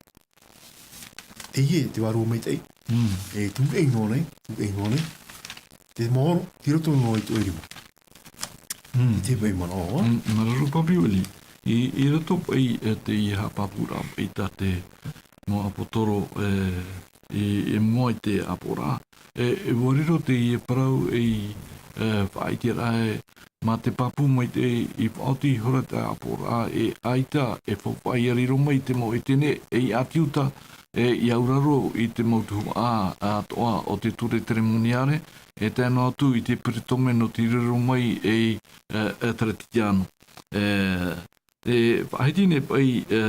teie, te Vārua Maitaʻi. Mm. E, tūʻei noa nei, tūʻei noa nei. Te maoro, tei roto noa i tō ʻoe rima. Mm. Te vai manaʻo, ā? Mm, māuruuru Papi Willie. I, i roto paʻi, e, teie haʻapāpūraʻa paʻi tā te mau ʻāpōsetolo, e, i, i mua i te ʻāpoʻoraʻa. E, e ʻua riro teie parau ei, e, faʻaʻiteraʻa ē, mā te pāpū maitaʻi i faʻaoti ihora te ʻāpoʻoraʻa e ʻaita e faufaʻa ʻia riro mai te mau ʻētene ei ʻāti Iuta, e, ʻia auraro i te mau tuhaʻa atoʻa o te ture seremoniare, e tae noa atu i te peritome nō te riro mai ei, e, e Teretitiano. E, e faʻahiti nei paʻi, e,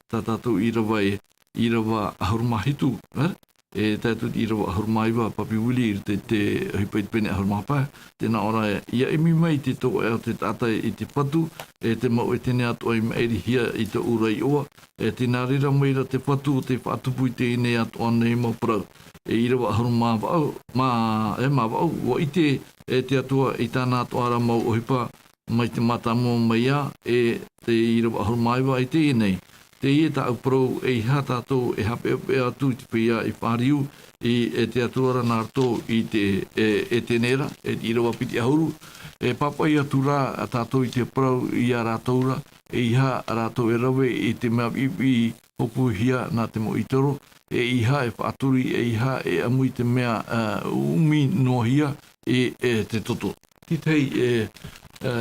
tā tātou ʻīrava e, ʻīrava ʻahuru mā hitu, e? E tae atu i te ʻīrava ʻahuru mā iva, Papi Willie, i te, te ʻohipa i te pene ʻahuru mā pae, tē nā ʻō ra ē, ʻia ʻimi mai te tōʻea o te taʻata i te fatu, e te mau ʻētene atoʻa i maʻirihia i tōʻu ra iʻoa, e tē nā reira mai ra te fatu ʻo tē faʻatupu i teie nei atoʻa nei mau parau. E ʻīrava ʻahuru mā vaʻu, mā, e mā vaʻu, ʻua ʻite, e te Atua i tāna atoʻa ra mau ʻohipa, mai te mātāmua mai ā, e te ʻīrava ʻahuru mā iva i teie nei. Teie tāʻu parau, ʻeiaha tātou e haʻapeʻapeʻa atu i te feiā i fāriu, i, e te Atua ra nā roto i te, e, ʻētene ra, e te ʻīrava piti ʻahuru, e pāpaʻi atu rā tātou i te parau iā rātou ra, ʻeiaha rātou e rave i te mea viʻiviʻi hōpūhia nā te mau ʻītoro, ʻeiaha e faʻaturi, ʻeiaha e ʻamu i te mea, ā, ʻumi noa hia, e, e te toto. Tētahi, e, e,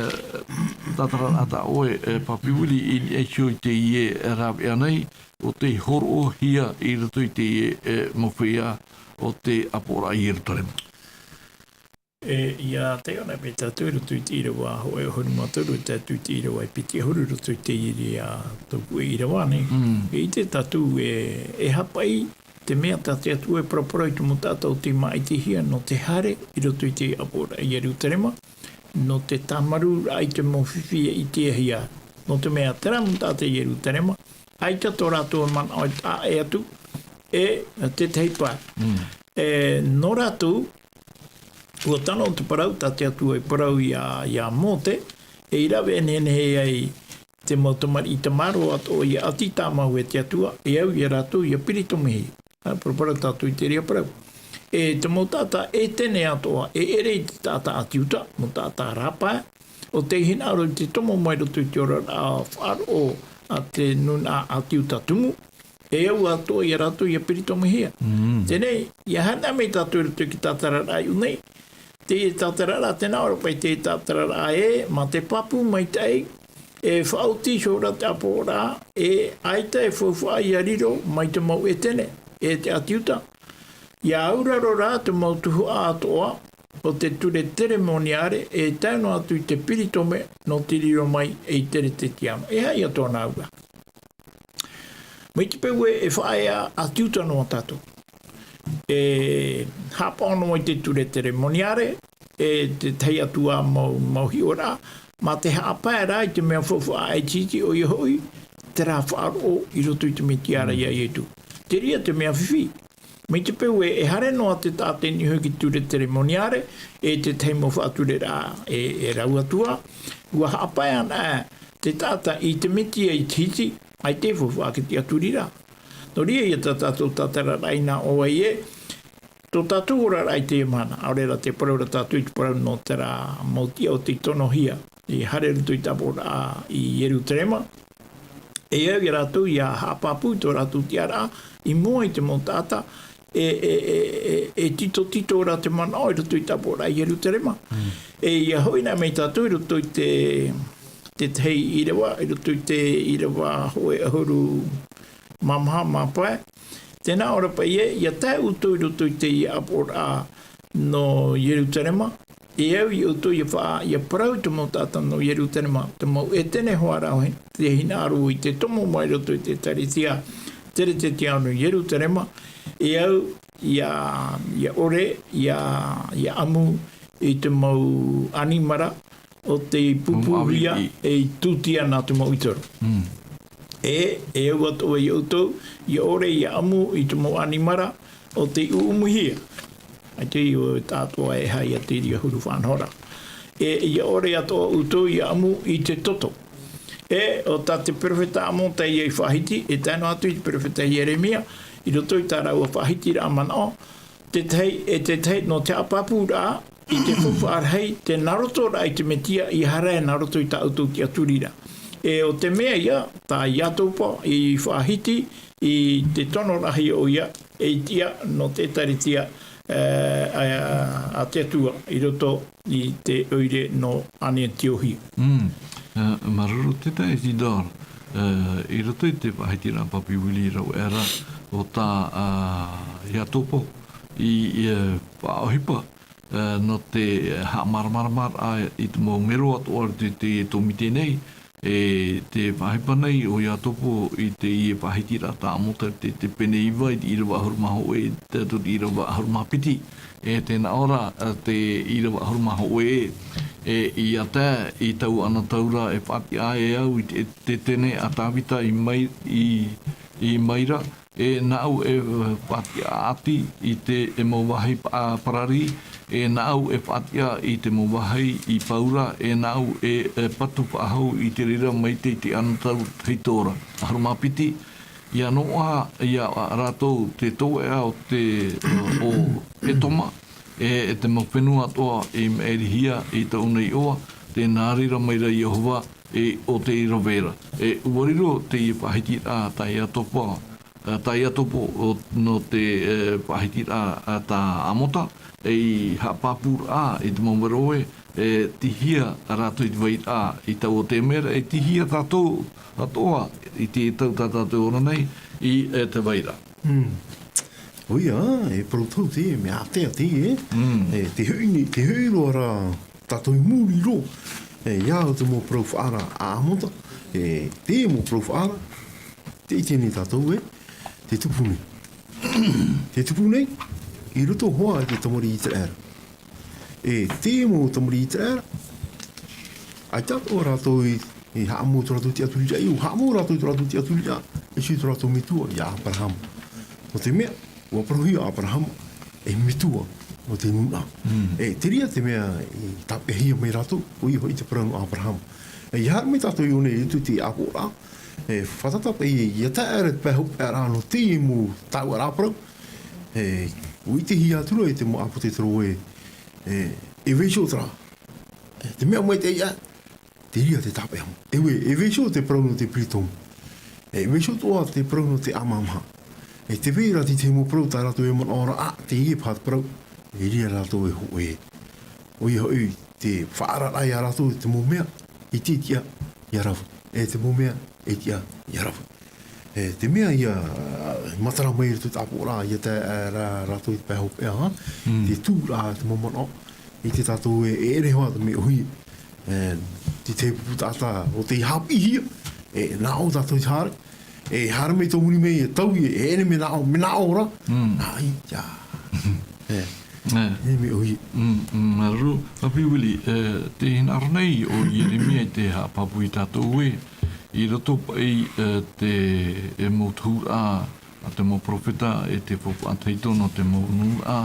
tātararaʻa tā ʻoe, e, Papi Willie, i niʻa iho i teie rāveʻa nei, ʻo tei hōroʻahia i roto i teie, e, mau feiā o te ʻāpoʻoraʻa i Ierutarema. E, ʻia taiʻo na mai tātou i roto i te ʻīrava hōʻē ʻahuru mā toru, tātou i te ʻīrava e piti ʻahuru i roto i te ʻīrava, tō puʻe ʻīrava nei. Mm. E ʻite tātou e, e haʻapaʻi te mea tā te Atua e paraparau i te mau taʻata ʻo tei māʻitihia nō te haere i roto i te ʻāpoʻoraʻa i Ierutarema, nō te tāmarū rā i te mau fifi e ʻitehia, nō te mea terā mau taʻata i Ierutarema, ʻaita tō rātou manaʻo e taʻa ʻē atu, e tētahi pae. Mm. E, nō rātou, ʻua tano te parau, tā te Atua i parau iā, iā Mōte, e i rave e nehenehe ai te mau tamariʻi tamaroa atoʻa ʻia ʻati tāmau e te Atua, e au iā rātou ʻia piritomihia. Ā, paraparau tātou i te reira parau. E te mau taʻata ʻētene atoʻa, e ʻere i te taʻata ʻāti Iuta, mau taʻata rāpae, ʻo tei hinaʻaro i te tomo mai roto i te oraraʻa faʻaroʻo a te nūnaʻa ʻāti Iuta tumu, e au atoʻa iā rātou ʻia piritomihia. Mm. Teie nei, ʻia haere mai tātou i roto i te tātararaʻa i ʻō nei. Te tātararaʻa, tē nā ʻō ra paʻi te tātararaʻa ē, mā te pāpū maitaʻi, e faʻaoti ihora te ʻāpoʻoraʻa, e ʻaita e faufaʻa ʻia riro mai te mau ʻētene, e te ʻāti Iuta. ʻIa auraro rā te mau tuhaʻa atoʻa o te ture teremoniare, e tae noa atu i te piritome nō te riro mai ei Teretetiano. E aha ia tōna auraʻa? Mai te peu ē, e faʻaea ʻāti Iuta noa tātou. E haʻapaʻo noa i te ture teremoniare, e te tahi atu ā mau, mau hiʻoraʻa, mā te haʻapae rā i te mea faufaʻa ʻaititi, ʻoia hoʻi, terā faʻaroʻo i roto i te Metia ra iā Ietu. Terā ia te mea fifi. Mai te peu ē, e haere noa te taʻata i niʻa iho i te ture teremoniare, e te tahi mau faʻatureraʻa e, e rau atu ā, ʻua haʻapae ana ā te taʻata i te Metia i te hiti, ʻaita e faufaʻa i te tiʻaturi ra. Nō reira ia tā tātou tātararaʻa i nā ʻō ai ē, tō tātou oraraʻa i teie mahana, ʻaore rā tē parau ra tātou i te parau nō terā mau tiʻa ʻo tei tonohia, i haere roto i te ʻāpoʻoraʻa i Ierutarema, e au iā rātou ʻia haʻapāpū i tō rātou tiʻaraʻa i mua i te mau taʻata, e, e, e, e, e titotito ra te manaʻo i roto i te ʻāpoʻoraʻa i Ierutarema. Mm. E ʻia hoʻi na mai tātou i roto i te, te tahi ʻīrava, i roto i te ʻīrava hōʻē ʻahuru mā maha mā pae. Tē nā ʻō ra paʻi ē, ʻia tae ʻoutou i roto i te ʻāpoʻoraʻa nō Ierutarema, e au iā ʻoutou ʻia faʻa, ʻia parau i te mau taʻata nō Ierutarema, te mau ʻētene hoʻi ra ē, tē hinaʻaro i te tomo mai roto i te ʻēkālesia Teretetiano i Ierutarema, e au ʻia, ʻia ʻore, ʻia, ʻia ʻamu i te mau ʻanimara, ʻo tei pūpūhia, e tūtia nā te mau ʻītoro. Mm. E, e au atoʻa iā ʻoutou, ʻia ʻore, ʻia ʻamu i te mau ʻanimara, ʻo tei ʻuʻumuhia. ʻAita e ʻore atoʻa e haere i te reira huru faʻanahoraʻa. E, ʻia ʻore atoʻa ʻoutou, ʻia ʻamu i te toto. E, ʻo tā te perofeta Amosa ia i faʻahiti, e tae noa atu i te perofeta Ieremia, i roto i tā rāua faʻahitiraʻa manaʻo, tētahi, e tētahi nō te haʻapāpūraʻa i te faufaʻa rahi, te nā roto rā i te Metia, ʻia haere nā roto i tā ʻoutou tiʻaturi ra. E ʻo te mea ia, tā Iatopa i faʻahiti i te tono rahi ʻoia, ei tiʻa nō te ʻēkālesia, e, a, a te Atua i roto i te ʻoire nō Anietiohi. Mm. E, māuruuru te taeaʻe Isidore, e, i roto i te faʻahitiraʻa Papi Willie rave ra, ʻo tā, a, Iatopa i, i, e, faʻaʻohipa, e, nō te haʻamāramaramaraʻa i te mau mero atoʻa i te, te tōmite nei, e te faʻaʻohipa nei ʻo Iatopa i teie faʻahitiraʻa tā Amosa te, te pene iva i te ʻīrava ʻahuru mā hōʻē, tae atu i te ʻīrava ʻahuru mā piti. E tē nā ʻō ra, e, te ʻīrava ʻahuru mā hōʻē, e, ʻia tae i taua anotau ra e faʻatiʻa e au i te, te tene a Tāvita i mai, i, i maira, e nāʻu e faʻatiʻa ʻati i te mau vāhi parari, e nāʻu e faʻatiʻa i te mau vāhi i paura, e nāʻu e patu faʻahou i te reira mai te ʻite anotau tahito ra. ʻAhuru mā piti, ia noaʻa ia rātou te toeʻa o te o Etoma, e te mau fenua atoʻa i maʻirihia i tōʻu nei iʻoa, tē nā reira mai ra Iehova, e o te ʻīrava ra. E ʻua riro teie faʻahitiraʻa tā Iatopa, tā Iatopa nō te faʻahitiraʻa tā Amota, ei haʻapāpūraʻa i te mau mero ē, e tihia rātou i te vairaʻa i taua mea ra, e tihia tātou atoʻa i te tau tā tātou ora nei i te vairaʻa. ʻOia, e parau tau te mea ātea te e. E te hoʻi nei, te hoʻi roa ra tātou i muri roa. E ia au te mau parau faʻaara a Amota, e te mau parau faʻaara, te ʻite nei tātou e, te tupu nei. Te tupu nei, i roto hoʻi i te tamariʻi Iteraera. E te mau tamariʻi Iteraera, ʻaita atoʻa rātou i, i haʻamau tō rātou tiʻaturiraʻa, ʻua haʻamau rātou tō rātou tiʻaturiraʻa, e ʻua ʻite tō rātou metua ia Aperahama. Nō te mea, ʻua parauhia Aperahama, e metua o te nūnaʻa. E te reira te mea i tāpeʻahia mai rātou, ʻoia hoʻi te parau nō Aperahama. E ia haere mai tātou i ʻō nei i roto i te ʻāpoʻoraʻa, e fātata paʻi ia tae aʻera te pae hopeʻa ra nō te mau taoʻa ra parau. E, ʻua ʻitehia atu ra e te mau ʻāpōsetolo e, e, e vaiiho terā. E, te mea maitaʻi aʻe, te reira te tāpeʻa. E ʻua, e vaiiho te parau nō te peritomu. E vaiiho atoʻa te parau nō te ʻāmahamaha. E tē vai ra te tahi mau parau tā rātou e manaʻo ra, ā, teie paha te parau. E reira rātou e hōʻē. ʻOia hoʻi, te faʻaararaʻa ia rātou te mau mea i tiʻatiʻa ia rave. E te mau mea e tiʻa ia rave. E te mea ia, matara mai i roto i te ʻāpoʻoraʻa, ia tae aʻera rātou i te pae hopeʻa, te tūraʻa, te mau manaʻo, ʻite tātou e, e ʻere hoʻi te mea ʻōhie. E, te, te pupu taʻata, ʻo tei haʻapiʻihia, e, nāʻō tātou i te haere, e, haere mai tō muri mai, e taui, e, e ʻere mea nāʻō, mea nāʻō ra. Ā, ʻia. E, e mea ʻōhie. Māuruuru, Papi Willie, e, tē hinaʻaro nei ʻo Ieremia i te haʻapāpū ia tātou ē, i roto paʻi, e, te, e mau tūraʻa, a te mau perofeta, e te faufaʻa tahito nō te mau nūnaʻa,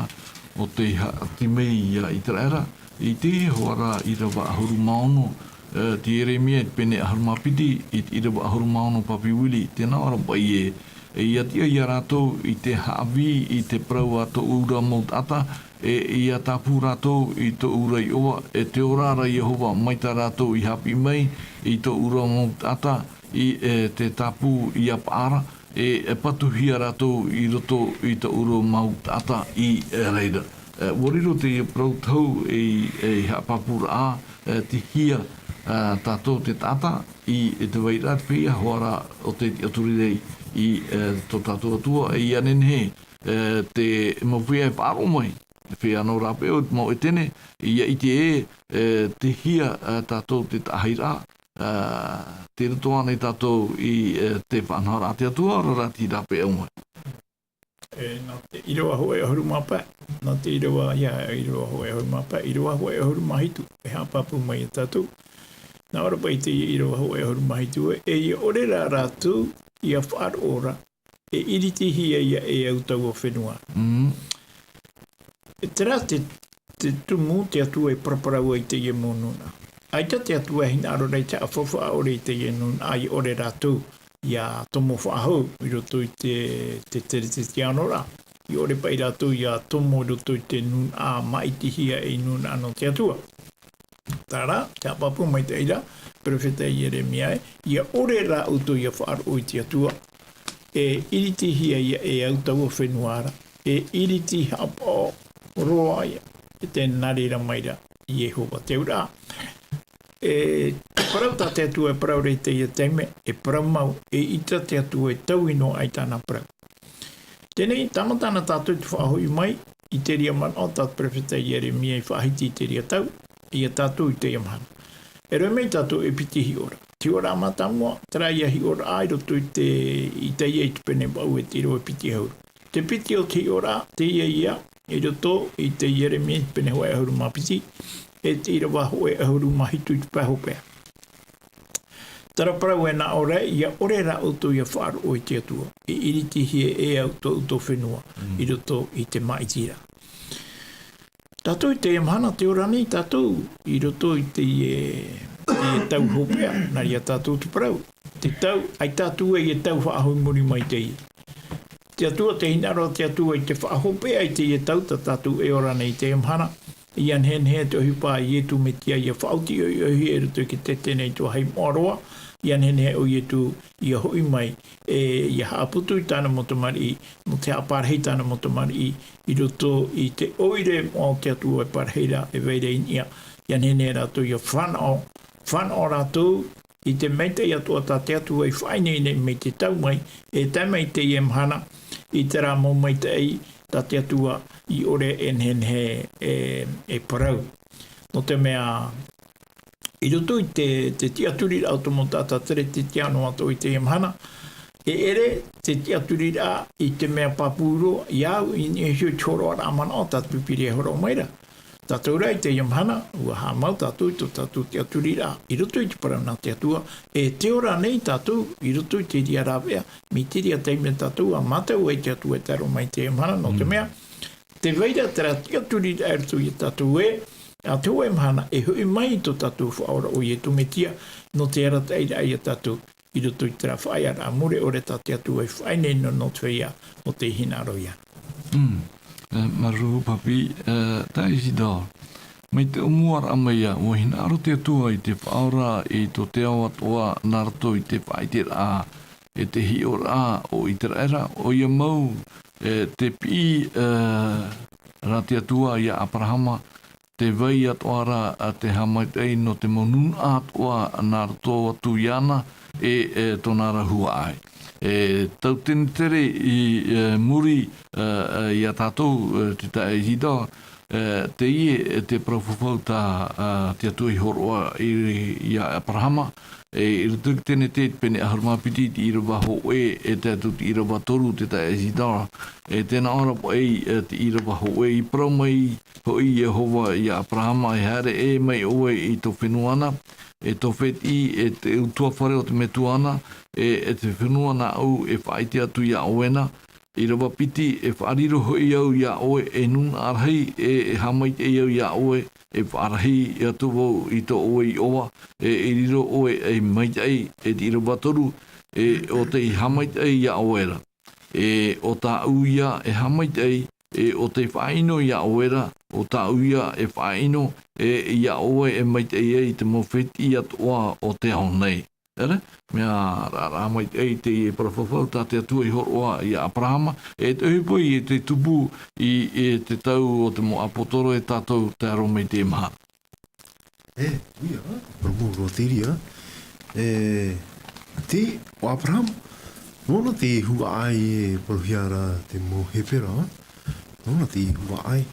ʻo tei haʻati mai ia Iteraera, i te hora ʻīrava ʻahuru mā ono, e, te Ieremia i te pene ʻahuru mā piti, i te ʻīrava ʻahuru mā ono Papi Willie, tē nā ʻō ra paʻi ē, e ia tiʻa ia rātou i te haʻavī i te parau a tōʻu ra mau taʻata, e ia tāpū rātou i tōʻu ra iʻoa, e te ora ra Iehova, mai tā rātou i haʻapiʻi mai i tōʻu ra mau taʻata, i, e, te tāpū ia paʻara, e, e patuhia rātou i roto i tōʻu ra mau taʻata i, e, reira. E, ʻua riro te parau tau i, e, i haʻapāpūraʻa, e, tihia, e, tātou te taʻata i, e te vairaʻa te feiā hoʻi ra ʻo tei tiʻaturi nei i, e, tō tātou Atua, e ia nehenehe, e, te mau feiā e faʻaroʻo mai, te feiā nō rāpae ʻo te mau ʻētene, ia ʻite ē, e, tihia, e, tātou te taʻahiraʻa, ā, tei roto ānei tātou i, e, te faʻanahoraʻa a te Atua, ʻaore rā tei rāpae mai. E, nā te ʻīrava hōʻē ʻahuru mā pae, nā te ʻīrava, ʻia, ʻīrava hōʻē ʻahuru mā pae, ʻīrava hōʻē ʻahuru mā hitu, e haʻapāpū mai ia tātou. Nā ʻō ra paʻi te ʻīrava hōʻē ʻahuru mā hitu ē, e ʻia ʻore rā rātou ʻia faʻaroʻo ra, e ʻiritihia ia e au taua fenua. E terā te, te tumu te Atua e paraparau ai i teie mau nūnaʻa. ʻAita te Atua e hinaʻaro ra i te haʻafaufaʻa ʻore i teie nūnaʻa i ʻore rātou ʻia tomo faʻahou i roto i te, te teretetianoraʻa. I ʻore paʻi rātou ʻia tomo i roto i te nūnaʻa maʻitihia ei nūnaʻa nō te Atua. Terā, te haʻapāpū maitaʻi ra, perofeta Ieremia ē, ʻia ʻore rā ʻoutou ʻia faʻaroʻo i te Atua, e ʻiritihia ia e au taua fenua ra, e ʻiriti haʻapaʻo roa ia, e tē nā reira mai ra Iehova te auraʻa. E te parau tā te Atua e parau ra i teie taime, e parau mau, eʻita te Atua e taui noa aʻe i tāna parau. Teie nei, tāmata na tātou te faʻahoʻi mai i te reira manaʻo tā te perofeta Ieremia i faʻahiti i te reira tau, ia tātou i teie mahana. E rave mai tātou e piti hiʻoraʻa. Te hiʻoraʻa mātāmua, terā ia hiʻoraʻa i roto i te, i Isaia i te pene vaʻu e te ʻīrava e piti ʻahuru. Te piti o te hiʻoraʻa, teie ia, i roto i te Ieremia i te pene hōʻē ʻahuru mā piti, e te ʻīrava hōʻē ʻahuru mā hitu i te pae hopeʻa. Terā parau e nā ʻō ra, ʻia ʻore rā ʻoutou ʻia faʻaroʻo i te Atua. E ʻiritihia e au tō ʻoutou fenua, i roto i te māʻitiraʻa. Tātou i teie mahana, tē ora nei tātou i roto i teie, teie tau hopeʻa, nā reira tātou te parau. Te tau, ʻaita atu ai e tau faʻahou i muri mai teie. Te Atua, tē hinaʻaro te Atua i te faʻahopeʻa i teie tau tā tātou e ora nei i teie mahana. ʻIa nehenehe te ʻohipa a Ietu Metia ʻia faʻaoti ʻohiʻohi i roto i te tetenei tuahine moʻa roa. ʻIa nehenehe ʻo Ietu ʻia hoʻi mai, e, ʻia haʻaputu i tāna mau tamariʻi, nō te haʻaparahi i tāna mau tamariʻi, i roto i te ʻoire moʻa o te Atua e parahi ra, e vai ra i niʻa. ʻIa nehenehe rātou ʻia fānaʻo, fānaʻo rātou i te maitaʻi atoʻa tā te Atua i faʻaineine mai te tau mai, e tae mai i teie mahana, i terā mau maitaʻi tā te Atua i ʻore e nehenehe e, e parau. Nō te mea, i roto i te, te tiʻaturiraʻa o te mau taʻata teretetiano atoʻa i teie mahana, e ʻere te tiʻaturiraʻa i te mea pāpū roa, ʻia au i niʻa iho i te hōroʻaraʻa manaʻo tā te Pīpīria e hōroʻa mai ra. Tātou rā i teie mahana, ʻua haʻamau tātou i tō tātou tiʻaturiraʻa, i roto i te parau nā te Atua, e tē ora nei tātou, i roto i te reira rāveʻa, mai te reira taime tātou ʻa mātau ai te Atua e tae roa mai i teie mahana, nō te mea, tē vai ra terā tiʻaturiraʻa i roto ia tātou ē, ʻa te hōʻē mahana, e hoʻi mai tō tātou Faʻaora ʻo Ietu Metia, nō te arataʻiraʻa ia tātou, i roto i terā faʻaearaʻa mure ʻore tā te Atua i faʻaineine nō te feiā, nō te hinaʻaro ia. Mm. E, māuruuru Papi, e, taeaʻe Isidore. Mai te ʻōmuaraʻa mai ā, ʻua hinaʻaro te Atua i te faʻaora i tō te ao atoʻa nā roto i te faʻaʻiteraʻa, e te hiʻoraʻa o ʻĪteraʻera, ʻoia mau, e, te piʻi, e, ra te Atua ia Aperahama, te vai atoʻa ra, a, te haʻamaitaʻi nō te mau nūnaʻa atoʻa nā roto atu iāna, e, e tōna ra huaʻai. E tau tenetere i, e, muri, e, e, ia tātou, e, te taeaʻe Isidore, e, teie, e, te parau fafau tā, a, te Atua i hōroʻa i, ia Aperahama, e, i roto i te Tenete, te pene ʻahuru mā piti, te ʻīrava hōʻē, e tae atu te ʻīrava toru, te taeaʻe Isidore, e, tē nā ʻō ra paʻi, e, te ʻīrava hōʻē, i parau mai hoʻi Iehova ia Aperahama, e haere ʻē mai ʻoe i tō fenua na, e tō fētiʻi, e te ʻutuāfare o te Metua na, e, e te fenua nāʻu e faʻaʻite atu ia ʻoe na, ʻīrava piti, e faʻariro hoʻi au ia ʻoe ei nūnaʻa rahi, e, e haʻamaitaʻi au ia ʻoe, e faʻarahi atu vau i tō ʻoe iʻoa, e, e riro ʻoe ei maitaʻi, e te ʻīrava toru, e, ʻo tei haʻamaitaʻi ia ʻoe ra. E, ʻo tāʻu ia e haʻamaitaʻi, e, ʻo tei faʻaʻino ia ʻoe ra, ʻo tāʻu ia e faʻaʻino, e, ia ʻoe e maitaʻi ai i te mau fētiʻi atoʻa o te ao nei. ʻEre, mea ra, ra maitaʻi teie parau fafau tā te Atua i hōroʻa ia Aperahama, e te ʻohipa i te tupu i, e te tau o te mau ʻāpōsetolo e tātou tae roa mai i teie mahana. E, ʻia, parau mau roa te reira. E, te, ʻo Aperahama, nōna te huaʻai e parauhia ra te mau Hepera, nōna te huaʻai.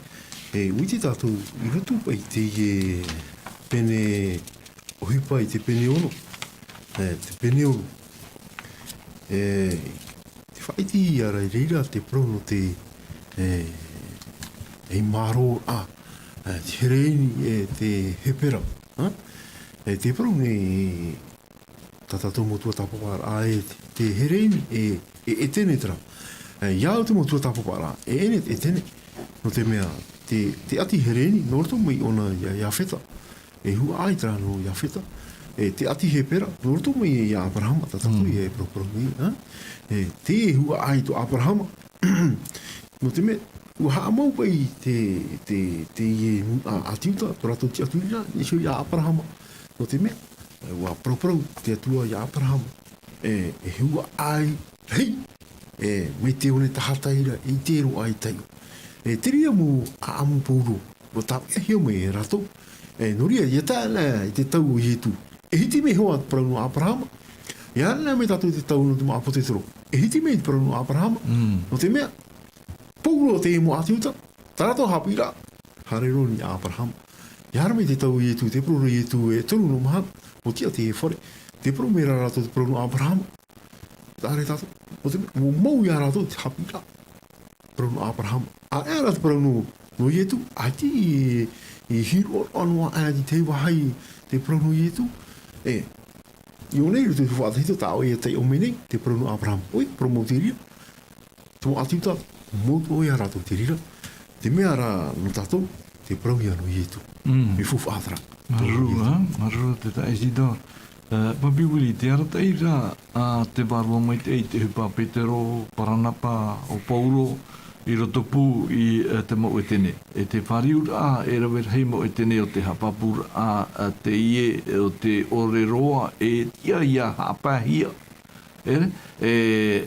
E, ʻua ʻite tātou, i roto paʻi i teie pene ʻohipa i te pene ono. E, te pene ono. E, te faʻaʻite ia ra i reira te parau nō te, e, ei mārōraʻa, e, te Hereini, e, te Hepera, ha? E, te parau nei, tā tātou mau tuatāpaparaʻa, e, te Hereini, e, e, ʻEtene terā. E, ia au te mau tuatāpaparaʻa, e, ʻEtene, nō te mea, te, te ʻati Hereini, nō roto mai ʻōna ia, ia Iafeta. E huaʻai terā nō Iafeta. E te ʻati Hepera, nō roto mai ia Aperahama, tā tātou ia e paraparau nei, ha? E te huaʻai tō Aperahama. Nō te mea, ʻua haʻamau paʻi te, te, teie nūnaʻa ʻĀti Iuta, tō rātou tiʻaturiraʻa, i niʻa iho ia Aperahama. Nō te mea, ʻua paraparau te Atua ia Aperahama. E, e huaʻai, hei, e, mai te one tahatai ra, i te roaʻa i taiʻo. E, te reira mau ʻāʻamu pauroa, ʻua tāpeʻahia mai e rātou. E, nō reira, ʻia tae ana i te tau o Ietu. E hiti mai hoʻi te parau nō Aperahama. ʻIa haere mai tātou i te tau nō te mau ʻāpōsetolo. E hiti mai te parau nō Aperahama. Mm. Nō te mea, pauroa te mau ʻĀti Iuta, tā rātou haʻapiʻiraʻa, haere roa i niʻa ia Aperahama. ʻIa haere mai te tau o Ietu, te parau ra Ietu e toru nō mahana, ʻua tiʻa teie fare. Te parau mai ra rātou te parau nō Aperahama. Haere tātou, ʻo te, ʻua mau ia rātou te haʻapiʻiraʻa. Parau nō Aperahama. ʻĀreʻa rā te parau nō, nō Ietu, ʻaita i, i hiroʻa noa aʻe i te vāhi te parau nō Ietu. E, I ʻō nei, i roto i te faʻatahito, tā ʻoe ia taiʻo mai nei, te parau nō Abraham. ʻOi, parau mau te reira. Te mau ʻĀti Iuta, mau atoʻa ia rātou te reira. Te mea rā nō tātou, te parau ia nō Ietu. Mm. Mea faufaʻa terā. Māuruuru, ā, māuruuru te taeaʻe Isidore. Ā, Papi Willie, te arataʻi ra a te Vārua Maitaʻi i te ʻohipa a Petero, Paranapa, ʻo Paulo, i roto pū i, ā, te mau ʻētene. E te fāriuraʻa, e rave rahi mau ʻētene o te haʻapāpūraʻa, ā, teie, o te ʻore roa, e tiʻa ia haʻapaehia. E, e,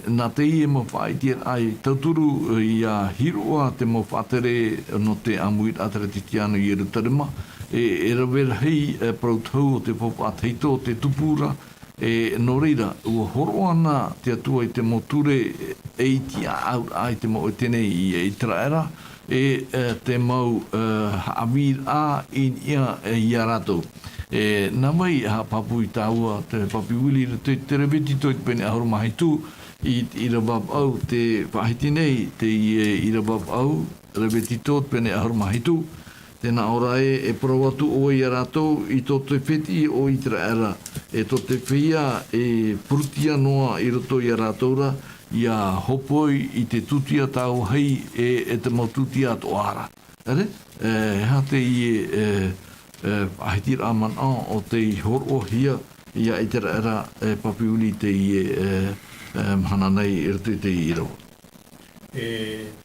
nā teie mau faʻaʻiteraʻa i tauturu, ā, ʻia hiroʻa te mau faʻatere nō te ʻāmuiraʻa teretetiano i Ierutarema, e, e rave rahi, e, parau tohu o te faufaʻa tahito o te tupu ra, e, nō reira, ʻua hōroʻa na te Atua i te mau ture, e, e tiʻa auraʻa i te mau ʻētene i, i Iteraera, e, e, te mau, e, haʻavīraʻa i niʻa, e, ia rātou. E, nā vai e haʻapāpū i tāua te Papi Willie i roto i te Revitito i te pene ʻahuru mā hitu, i, ʻīrava vaʻu te faʻahiti nei, te, e, ʻīrava vaʻu, Revitito te pene ʻahuru mā hitu, tē nā ʻō ra ē, e parau atu ʻoe ia rātou, i tō te fētiʻi o Iteraera, e tō te feiā e pūrutia noa i roto ia rātou ra, ʻia hōpoi i te tūtia tāuahi e, e te mau tūtia atoʻa ra. Ere, e, e aha teie, e, e, faʻahitiraʻa manaʻo o tei hōroʻahia ia Iteraera, e, Papi Willie teie, e, e, mahana nei i roto i teie ʻīrava? E,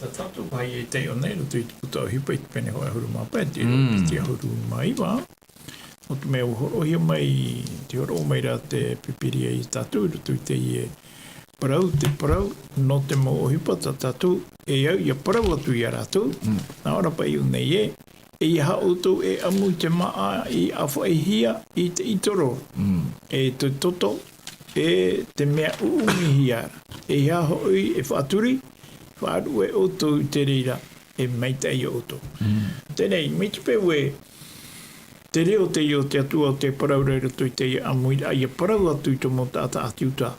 tā tātou paʻi e taiʻo nei i roto i te puta ʻohipa i te pene hōʻē ʻahuru mā pae, te Mm. piti ʻahuru mā iva. Nō te mea ʻua hōroʻahia mai, tē hōroʻa mai ra te Pīpīria ia tātou i roto i teie parau, te parau, nō te mau ʻohipa tā tātou, e au ʻia parau atu ia rātou, Mm. nā ʻō ra paʻi i ʻō nei ē, ʻeiaha ʻoutou e ʻamu i te māʻa i ʻāfaʻihia i te ʻītoro, Mm. e te toto, e te mea ʻuʻumihia ra. ʻEiaha hoʻi e faʻaturi, faʻaruʻe ʻoutou i te reira, e maitaʻi ia ʻoutou. Mm. Teie nei, mai te peu ē, te reo teie o te Atua o te parau ra i roto i teie ʻāmuiraʻa, ʻia parau atu i te mau taʻata ʻĀti Iuta.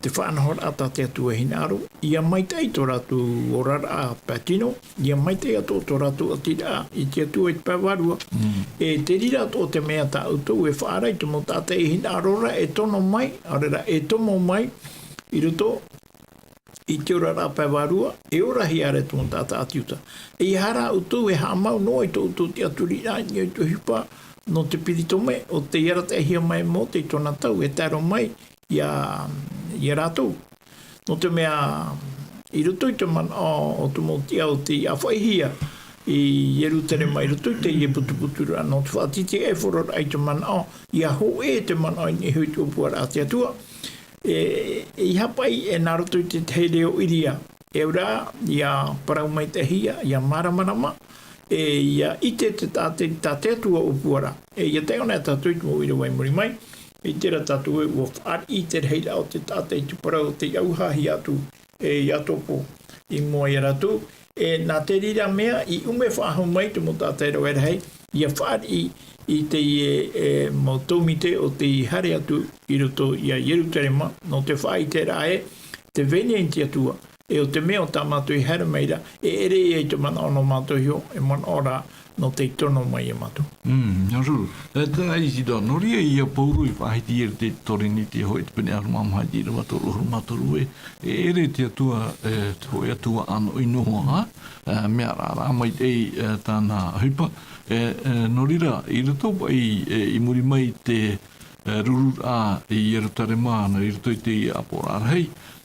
Te faʻanahoraʻa tā te Atua e hinaʻaro, ʻia maitaʻi tō rātou oraraʻa pae tino, ʻia maitaʻi atoʻa tō rātou ʻātiraʻa i te Atua i te pae vārua. Mm. E te reira atoʻa te mea tā ʻoutou e faʻaara i te mau taʻata e hinaʻaro ra, e tono mai, ʻaore ra, e tomo mai, i roto i te oraraʻa pae vārua, e orahia ra te mau taʻata ʻĀti Iuta. ʻEiaha rā ʻoutou e haʻamau noa i tō ʻoutou tiʻaturiraʻa i niʻa i te ʻohipa nō te peritome, ʻo tei arataʻihia mai e Mōte i tōna tau e tae roa mai ia, ia rātou. Nō te mea, i roto i te manaʻo o te mau tiʻa o tei ʻāfaʻihia i Ierutarema, i roto i teie putuputuraʻa nō te faʻatītīʻaifororaʻa i te manaʻo, ʻia hōʻē te manaʻo i niʻa iho i te ʻōpuaraʻa a te Atua. E, ʻeiaha paʻi e nā roto i te tahi reo ʻīria. E au ra, ʻia parau maitaʻihia, ʻia māramarama, e ʻia ʻite te taʻata, tā te Atua ʻōpuaraʻa. E ʻia taiʻo na tātou i te mau ʻīrava i muri mai, ʻite ra tātou ē ʻua fāriʻi te rahiraʻa o te taʻata i te parau o tei ʻauhahia atu, e Iakobo i mua ia rātou. E nā te reira mea, i ʻume faʻahou mai te mau taʻata e rave rahi, ʻia fāriʻi i teie, e, mau tōmite o tei haere atu i roto ia Ierutarema, nō te faʻaʻiteraʻa ē, tē vai nei te Atua, e ʻo te mea ʻo tā mātou i haere mai ra, e ʻere ia i te manaʻo nō mātou iho, e manaʻo rā nō tei tono mai ia mātou. Mm, nā ruru. E, tā Isidore, nō reira ia Pauro i faʻahiti i te Torinite hoʻi te pene ʻahuru mā maha i te ʻīrava toru ʻahuru mā toru ē, e ʻere te Atua, e, te hōʻē Atua ʻānoʻi noa, e, mea raʻaraʻa maitaʻi, e, tāna ʻohipa. E, e, nō reira, i roto paʻi, e, i muri mai te, e, rururaʻa i Ierutarema, nā i roto i te ʻāpoʻoraʻa rahi,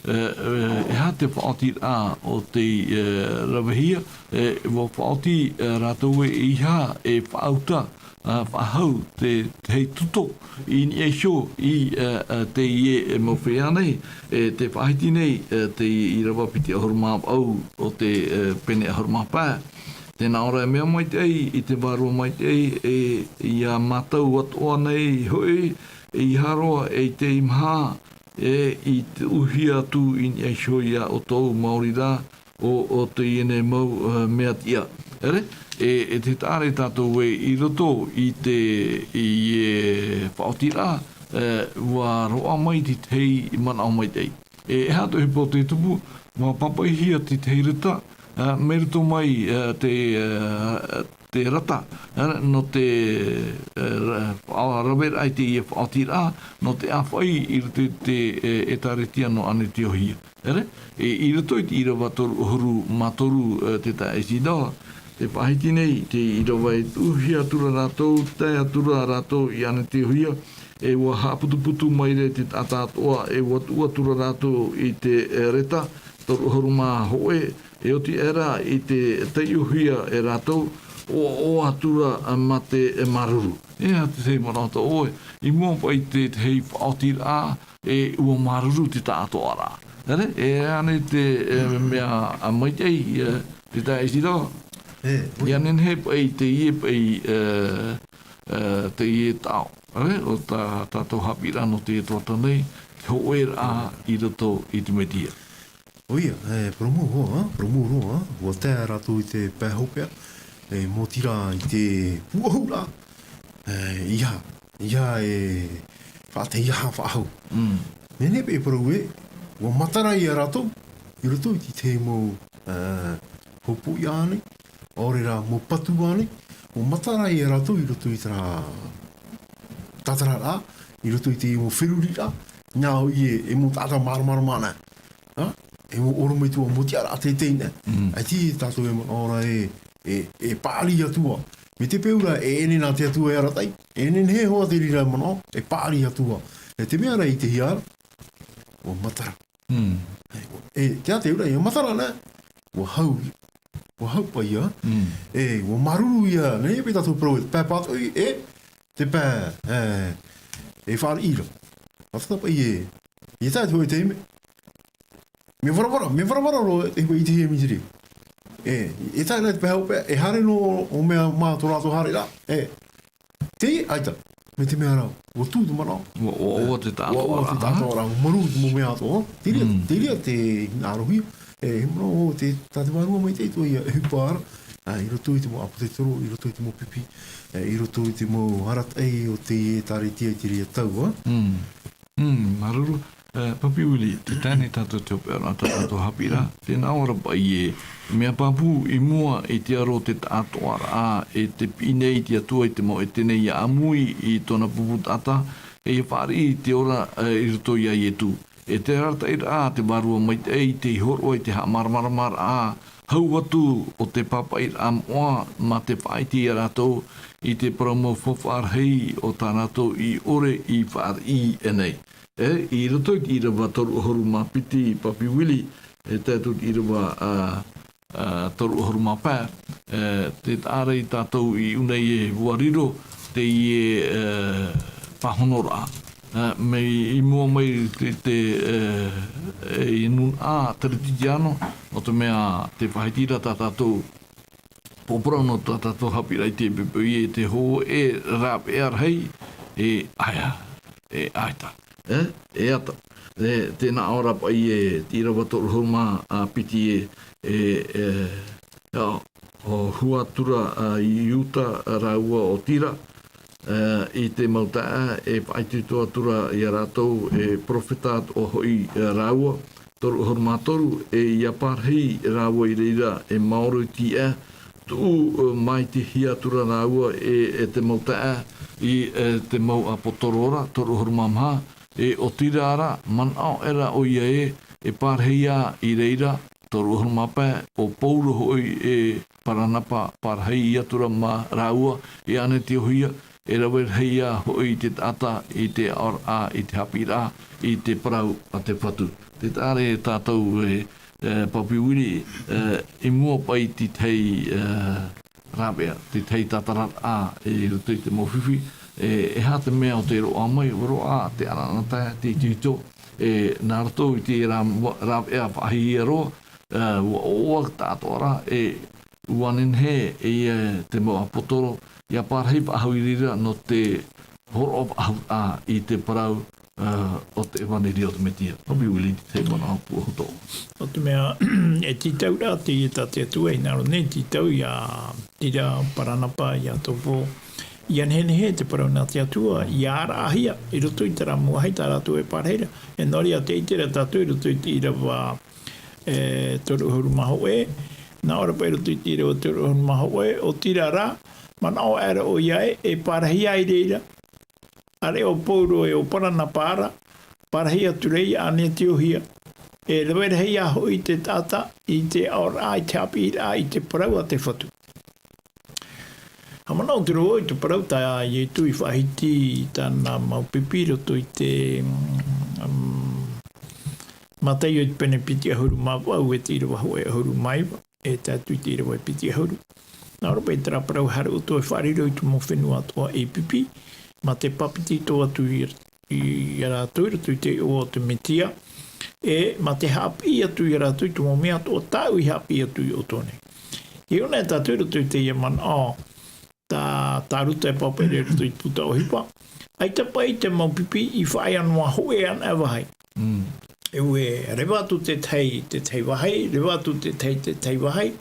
e, e, e aha te faʻaotiraʻa o tei, e, ravehia, e, ʻua faʻaoti, e, rātou ē ʻeiaha e faʻauta, a, faʻahou te, te hei tuto i niʻa iho i, e, e, teie, e, mau feiā nei, e, tē faʻahiti nei, e, teie ʻīrava piti ʻahuru mā vaʻu o te, e, pene ʻahuru mā pae. Tē nā ʻō ra e mea maitaʻi, i te Vārua Maitaʻi, e, ia mātau atoʻa nei hoʻi, ʻeiaha roa, e i te maha, e, i tuʻuhia atu i niʻa iho ia ʻoutou maori rā, ʻo, ʻo teie nei mau, e, mea tiʻa. ʻEre, e, e te taʻa ra tātou ē i roto i te, i, e, faʻaotiraʻa, e, ʻua roaʻa mai te tahi manaʻo maitaʻi. E, e aha te ʻohipa o tei tupu, ʻua pāpaʻihia te tahi reta, ā, mai roto mai, ā, te, ā, te rata, ā, nō te, ā, ra-, ra-, raveraʻa i teie faʻaotiraʻa, nō te ʻāfaʻi i roto i te, ā, ʻĒtārētia nō Anetiohia. ʻEre, e, i roto i te ʻīrava toru ʻahuru mā toru, ā, te taeaʻe Isidore, tē faʻahiti nei, te ʻīrava e tuʻuhia atu ra rātou, tae atu ra rātou i Anetiohia, e ʻua haʻaputuputu mai ra te taʻata atoʻa, e ʻua tuʻu atu ra rātou i te, ā, reta, toru ʻahuru mā hōʻē, e oti aʻera i te taiʻohia e rātou, ʻoaʻoa atu ra, ā, mā te, ā, māuruuru. E aha te tahi manaʻo tā ʻoe, i mua paʻi i te, te tahi faʻaotiraʻa, e ʻua māuruuru te tāʻātoʻaraʻa. ʻEre, e aha nei te, ā, mea, ā, maitaʻi, ā, te taeaʻe Isidore. E, ʻoia. ʻIa nehenehe paʻi teie paʻi, ā, ā, teie taʻo. ʻEre, ʻo tā, tātou haʻapiʻiraʻa nō te tuatāpapa nei, te hōʻēraʻa i roto i te Mesia. ʻOia, e, parau mau roa, ā, parau mau roa, ā, ʻua tae rātou i te pae hopeʻa, e, maoti rā i te pūʻohuraʻa, e, ʻeiaha, ʻeiaha e faʻaʻite, ʻeiaha faʻahou. Mm. Nehenehe paʻi e parau ē, ʻua matara ia rātou, i roto i te tahi mau, e, hopoiʻa ānei, ʻaore rā mau patu ānei, ʻua matara ia rātou i roto i terā tātararaʻa, i roto i te mau feruriraʻa, nā ʻoe e, e mau taʻata māramarama ana. Ā, e mau ʻorometua mau tiʻaraʻa teitei nei. Mm. ʻAita tātou e manaʻo ra e, e, e paʻari atu ā. Mai te peu ra, e ʻene nā te Atua e arataʻi. E nehenehe hoʻi te reira manaʻo, e paʻari atu ā. E te mea ra i te hia ra, ʻua matara. Mm. E, e, te ātea ra, ʻia matara nei, ʻua hau. ʻUa hau paʻi ia. Mm. E, ʻua māuruuru ia, nehenehe paʻi tātou parau e te pae pātoʻi, e te pae, e, e fāriʻi ra. ʻA tata paʻi e, e tae te hōʻē taime. Mea varavara, mea varavara roa, e, i te hia mitiri. E, e tae nei te pae hopeʻa, e haere noa ʻo mea mā tō rātou haereraʻa. E, Te, ʻaita, mai te mea ra, ʻua tū te manaʻo. ʻUa, ʻua, ʻua te ʻUa, ʻua te tāʻātoʻaraʻa. Tāʻātoʻaraʻa, ʻua māuruuru te mau mea atoʻa. Te reira, Mm. te reira te hinaʻarohia. E, he manaʻo, te, tā te vārua maitaʻi atoʻa ia e ʻohipa ra. Ā, i roto i te mau ʻāpōsetolo, i roto i te mau pipi, e, i roto i te mau arataʻi o te ʻĒtārētia i te reira tau, ā. Mm. Mm, māuruuru, e, Papi Willie, tē tae nei tātou i te hopeʻa ra, tā tātou haʻapiʻiraʻa, tē nā ʻō ra paʻi ē, mea pāpū i mua i te aro o te tāʻātoʻaraʻa, e tē piʻi nei te Atua i te mau ʻētene ʻia ʻāmui i tōna pupu taʻata, e ʻia fāriʻi i te ora, e, i roto ia Ietu. E te arataʻiraʻa a te Vārua Maitaʻi tei hōroʻa i te haʻamāramaramaraʻa hau atu o te pāpaʻiraʻa moʻa mā te faʻaʻite ia rātou i te parau mau faufaʻa rahi o tā rātou i ʻore i fāriʻi nei. E, i roto i te ʻīrava toru ʻahuru mā piti, Papi Willie, e tae atu i te ʻīrava, ā, ā, toru ʻahuru mā pae, e, tē taʻa ra ia tātou i ʻō nei e ʻua riro teie, e, pāhonoraʻa. E, mai i mua mai te, te, e, e, i nūnaʻa Teretitiano, nō te mea tē faʻahiti ra tā tātou pōporo nō tā tātou haʻapiʻiraʻa i te pēpē e te hōʻē rāveʻa rahi, e ʻaita, e ʻaita, e, e ʻata. E, tē nā ʻō ra paʻi ē, te ʻīrava toru ʻahuru mā piti e, e, e, ʻo, ʻua hua atu ra, ā, Iuta rāua ʻo Tira, ā, i te mau taʻata, e faʻaitoito atu ra ia rātou, e perofeta atoʻa hoʻi, ā, rāua, toru ʻahuru mā toru, e ʻia pārahi rāua i reira, e maoro i te ʻēʻa, tuʻu, ā, mai te hia atu ra rāua, e, e te mau taʻata, i, e, te mau ʻāpōsetolo ra, toru ʻahuru mā maha, e ʻo Tira ra, manaʻo aʻera ʻoia ē, e pārahi ā i reira, toru ʻahuru mā pae, ʻo Pauro hoʻi e Paranapa, pārahi atu ra mā rāua i Anetiohia, e rave rahi ā hoʻi te taʻata i te aʻoraʻa, i te haʻapiʻiraʻa, i te parau a te Fatu. Tē taʻa ra ia tātou e, e, Papi Willie, e, i mua paʻi i te tahi, e, rāveʻa, te tahi tātararaʻa i roto i te mau fifi, e, e aha te mea o te roaʻa mai, roaʻa te ʻanaʻanatae, te itoito, e, nā roto i te rā-, rāveʻa faʻahihia roa, e, ʻua ʻoaʻoa tāʻātoʻa ra, e, ʻua nehenehe, e, ia te mau ʻāpōsetolo, ʻia pārahi faʻahou i reira nō te hōroʻa faʻahou i te parau, ā, o te ʻevaneria o te Mesia. Papi Willie, te manaʻo pūʻohu atoʻa. Nō te mea, e tītau ra te, tā te Atua, e hinaʻaro nei tītau ia Tira, Paranapa, ia Topo, ʻia nehenehe te parau nā te Atua, ʻia ʻāraʻahia, i roto i terā mau vāhi tā rātou e pārahi ra. E nō reira, tē ʻite ra tātou i roto i te ʻīrava, e, toru ʻahuru mā hōʻē, Nā ʻō ra paʻi i roto i te ʻīrava toru ʻahuru mā hōʻē, ʻotirā rā, manaʻo aʻera ʻoia ē, e parahi ai reira. ʻĀreʻa ʻo Pauro e ʻo Paranapa ra, parahi atu ra ia ʻo Anetiohia. E rave rahi ā hoʻi te taʻata i te aʻoraʻa, i te haʻapiʻiraʻa, i te parau a te Fatu. Haʻamanaʻo atu ra vau i te parau tā Ietu i faʻahiti i tāna mau pipi i roto i te, mm, Mataio i te pene piti ʻahuru mā vaʻu e te ʻīrava hōʻē ʻahuru mā iva, e tae atu i te ʻīrava piti ʻahuru. Nā ʻō ra paʻi terā parau, haere ʻoutou e faʻariro i te mau fenua atoʻa ei pipi, mā te bāpetizo atu i, i, ia rātou i roto i te iʻoa o te Mesia, e mā te haʻapiʻi atu ia rātou i te mau mea atoʻa tāʻu i haʻapiʻi atu ia ʻoutou nei. E ʻō na e tātou i roto i teie manaʻo, tā, tā Ruta e pāpaʻi ra i roto i te puta ʻohipa. ʻAita paʻi te mau pipi i faʻaea noa hōʻē anaʻe vāhi. Mm. E ʻua reva atu te tahi, te tahi vāhi, reva atu te tahi, te tahi vāhi.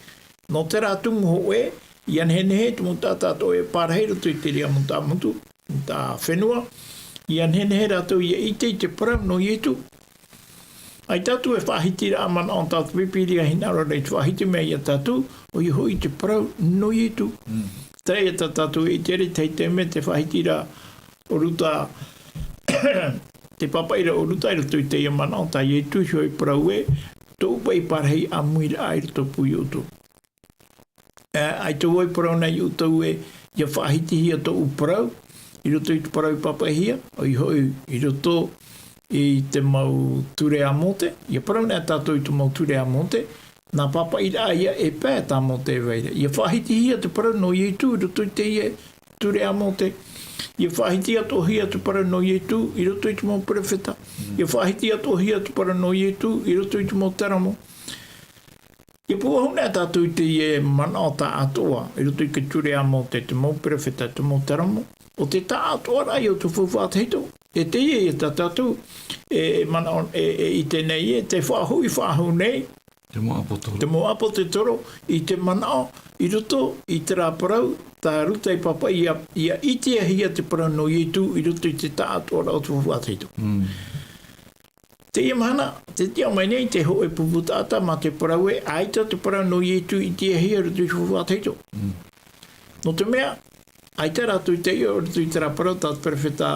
Nō terā tumu hōʻē, ʻia nehenehe te mau taʻata atoʻa e parahi i roto i te reira mau tāmotu, tā fenua, ʻia nehenehe rātou ʻia ʻite i te parau nō Ietu. ʻAita atu e faʻahitiraʻa manaʻo tā te Pīpīria e hinaʻaro ra i te faʻahiti mai ia tātou, ʻoia hoʻi te parau nō Ietu. Mm. Terā ia tā tātou e ʻite ra i te tahi taime te faʻahitiraʻa ʻo Ruta, te pāpaʻiraʻa ʻo Ruta i roto i teie manaʻo tā Ietu, e parau ē, tōʻu paʻi parahi ʻāmuiraʻa i rotopū ia ʻoutou. E, ʻaita vau e parau nei ia ʻoutou ē, ʻia faʻahitihia tōʻu parau, i roto i te parau i pāpaʻihia, ʻoia hoʻi, i roto i te mau ture a Mōte, ʻia parau nei tātou i te mau ture a Mōte, nā pāpaʻiraʻa ia e pae tā Mōte e vai ra. ʻIa faʻahitihia te parau nō Ietu i roto i teie ture a Mōte. ʻIa faʻahiti atoʻahia te parau nō Ietu i roto i te mau perofeta. Mm. ʻIa faʻahiti atoʻahia te parau nō Ietu i roto i te mau teramo. ʻIa pūʻohu nei tātou i teie manaʻo tāʻātoʻa, i roto i te ture a Mōte, te mau perofeta, te mau teramo. ʻO te tāʻātoʻaraʻa ia o te faufaʻa tahito. E teie ia tā tātou, e, e manaʻo, e, e ʻite nei ē, tē faʻahoʻi faʻahou nei. Te mau ʻāpōsetolo. Te mau ʻāpōsetolo, i te manaʻo, i roto i terā parau, tā Ruta i pāpaʻi ʻia, ʻia ʻitehia te parau nō Ietu, i roto i te tāʻātoʻaraʻa o te faufaʻa tahito. Mm. Teie mahana, tē tiʻa mai nei te hōʻē pupu taʻata mā te parau ē, ʻaita te parau nō Ietu i ʻitehia i roto i te faufaʻa tahito. Mm. Nō te mea, ʻaita rātou i taiʻo i roto i terā parau tā te perofeta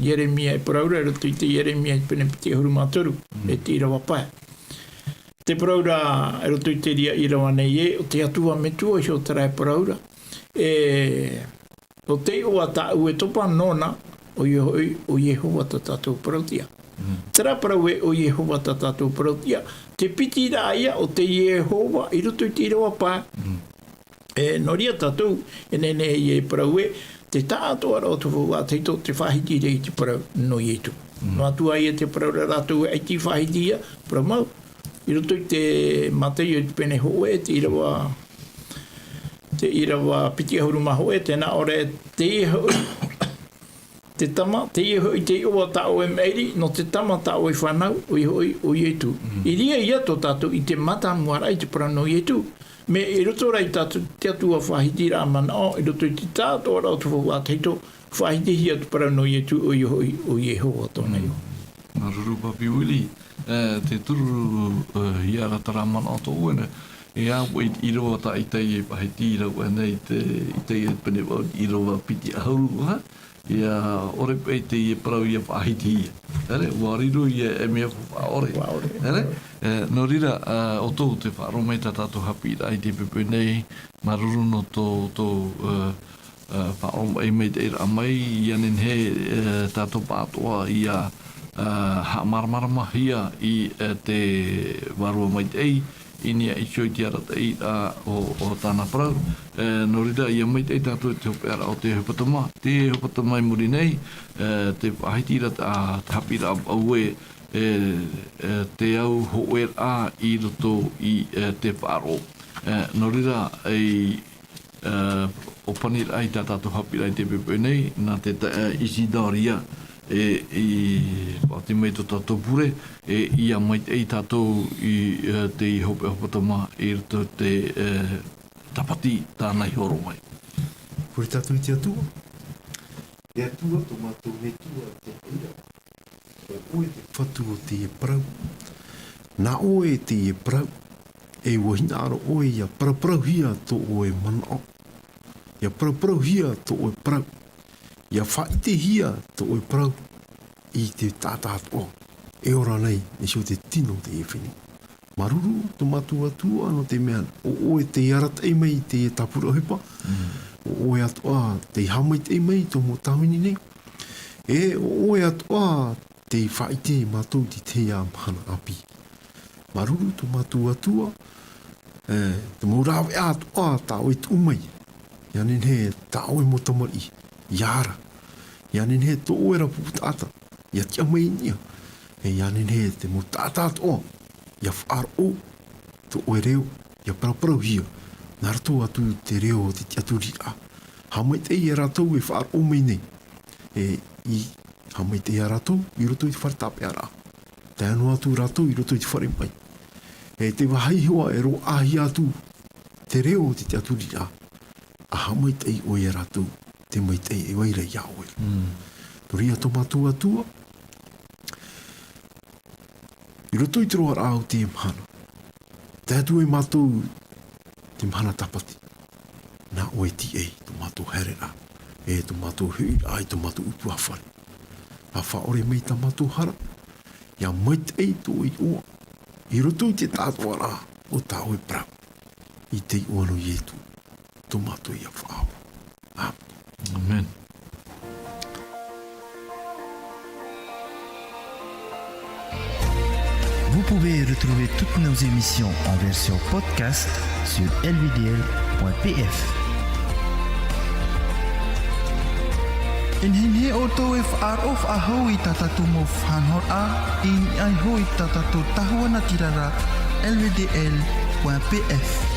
Ieremia e parau ra, i roto i te Ieremia i te pene piti ʻahuru mā toru, mm, e te ʻīrava pae. Tē parau ra, i roto i te reira ʻīrava nei ē, ʻo te Atua Metua iho terā e parau ra. E, ʻo te iʻoa tāʻu e topa nōna, ʻoia hoʻi, ʻo Iehova tā tātou parauʻtiʻa. Mm. Terā parau ē, ʻo Iehova tā tātou parauʻtiʻa, te piti ra ia o te Iehova i roto i te ʻīrava pae. Mm. E, nō reira tātou, e nehenehe e parau ē, te tāʻātoʻaraʻa o te faufaʻa tahito, tē faʻahiti ra i te parau nō Ietu. Mm. Noa atu ā ia te parau ra rātou e ʻaita i faʻahitihia, parau mau. I roto i te Mataio i te pene hōʻē, te ʻīrava, te ʻīrava piti ʻahuru mā hōʻē, tē nā ʻō ra ē, teie hoʻi, te tama, teie hoʻi te iʻoa tā ʻoe maʻiri, nō te tama tā ʻoe fānau, ʻoia hoʻi, ʻo Ietu. Mm. I reira ia tō tātou ʻite mātāmuaraʻa i te parau nō Ietu. Mea i roto rā i tā te Atua faʻahitiraʻa manaʻo, i roto i te tāʻātoʻaraʻa o te faufaʻa tahito, faʻahitihia te parau nō Ietu, ʻoia hoʻi, ʻo Iehova tōna iʻoa. Mm. Māuruuru, Papi Willie, e, te turu, e, ia rā terā manaʻo tōʻu ē, e au i te ʻīrava tāʻitahi e faʻahiti ra vau nei i te, i te pene vaʻu, ʻīrava piti ʻahuru, ha? ʻIa ʻore paʻi teie parau ʻia faʻahitihia. ʻEre, ʻua riro ia e mea faʻaʻore. Faʻaʻore. ʻEre, e, nō reira, e, ʻoutou tē faʻaroʻo mai tā tātou haʻapiʻiraʻa i teie poʻipoʻi nei, māuruuru nō tō, tō, e, e, faʻaroʻo mai, maitaʻiraʻa mai, ʻia nehenehe, e, tātou pāʻatoʻa ʻia, e, haʻamāramaramahia i, e, te Vārua Maitaʻi, i niʻa iho i te arataʻiraʻa o, o tāna parau. E, nō reira, ʻia maitaʻi tātou i te hopeʻaraʻa o te hepetoma, te hepetoma i muri nei, e, tē faʻahiti ra tā, te haʻapiʻiraʻa vaʻu ē, e, e, te au hōʻēraʻa i roto i, e, te faʻaroʻo. E, nō reira, e, e, ʻōpaniraʻa i tā tātou haʻapiʻiraʻa i teie poʻipoʻi nei, nā te taeaʻe Isidori, e, i pāʻoti mai tō tātou pure, e, ʻia maitaʻi tātou i, e, te hopeʻa hepetoma i roto i te, e, tāpati tāna i horo mai. Pure tātou i te Atua. E Atua, tō mātou Metua i te raʻi ra. ʻO ʻoe te Fatu o teie parau. Nā ʻoe teie parau. E ʻua hinaʻaro ʻoe ʻia paraparauhia tō ʻoe manaʻo, ʻia paraparauhia tō ʻoe parau, ʻia faʻaʻitehia tō ʻoe parau i te taʻata atoʻa e ora nei i te tino o teie fenua. Māuruuru tō mātou Atua nō te mea ʻo ʻoe tei arataʻi mai i te tāpura ʻohipa, ʻo ʻoe atoʻa tei haʻamaitaʻi mai i tō mau tāvini nei, e ʻo ʻoe atoʻa tei faʻaʻite mātou i teie mahana ʻāpī. Māuruuru tō mātou Atua, e, te mau rāveʻa atoʻa tā ʻoe i tuʻu mai, ʻia nehenehe tā ʻoe mau tamariʻi ʻia ara, ʻia nehenehe tō ʻoe ra pupu taʻata ʻia tiʻa mai i niʻa, e ʻia nehenehe te mau taʻata atoʻa ʻia faʻaroʻo tō ʻoe reo, ʻia paraparauhia nā roto atu i te reo o te tiʻaturiraʻa. Haʻamaitaʻi ia rātou e faʻaroʻo mai nei, e, i, haʻamaitaʻi ia rātou i roto i te fare tāpeʻaraʻa. Tae noa atu rātou i roto i te fare maʻi. E te vāhi iho ā e roaʻahia atu te reo o te tiʻaturiraʻa, ʻa haʻamaitaʻi ʻoe ia rātou, te maitaʻi e vai ra ia ʻoe. Nō reira tō mātou Atua, i roto i te roaraʻa o teie mahana, tae atu ai mātou te mahana tāpati, nā ʻoe e tīaʻi tō mātou haereraʻa, e tō mātou hoʻiraʻa i tō mātou ʻutuāfare. ʻA faʻaʻore mai tā mātou hara, ʻia maitaʻi tō ʻoe iʻoa, i roto i te tāʻātoʻaraʻa o tā ʻoe parau. I te iʻoa nō Ietu, tō mātou ia Faʻaora. ʻĀmene. Vous pouvez retrouver toutes nos émissions en version podcast sur L V D L point P F. E nehenehe ʻoutou e faʻaroʻo faʻahou i tā tātou mau faʻanahoraʻa, i niʻa iho i tā tātou tahua natirara, L V D L point P F.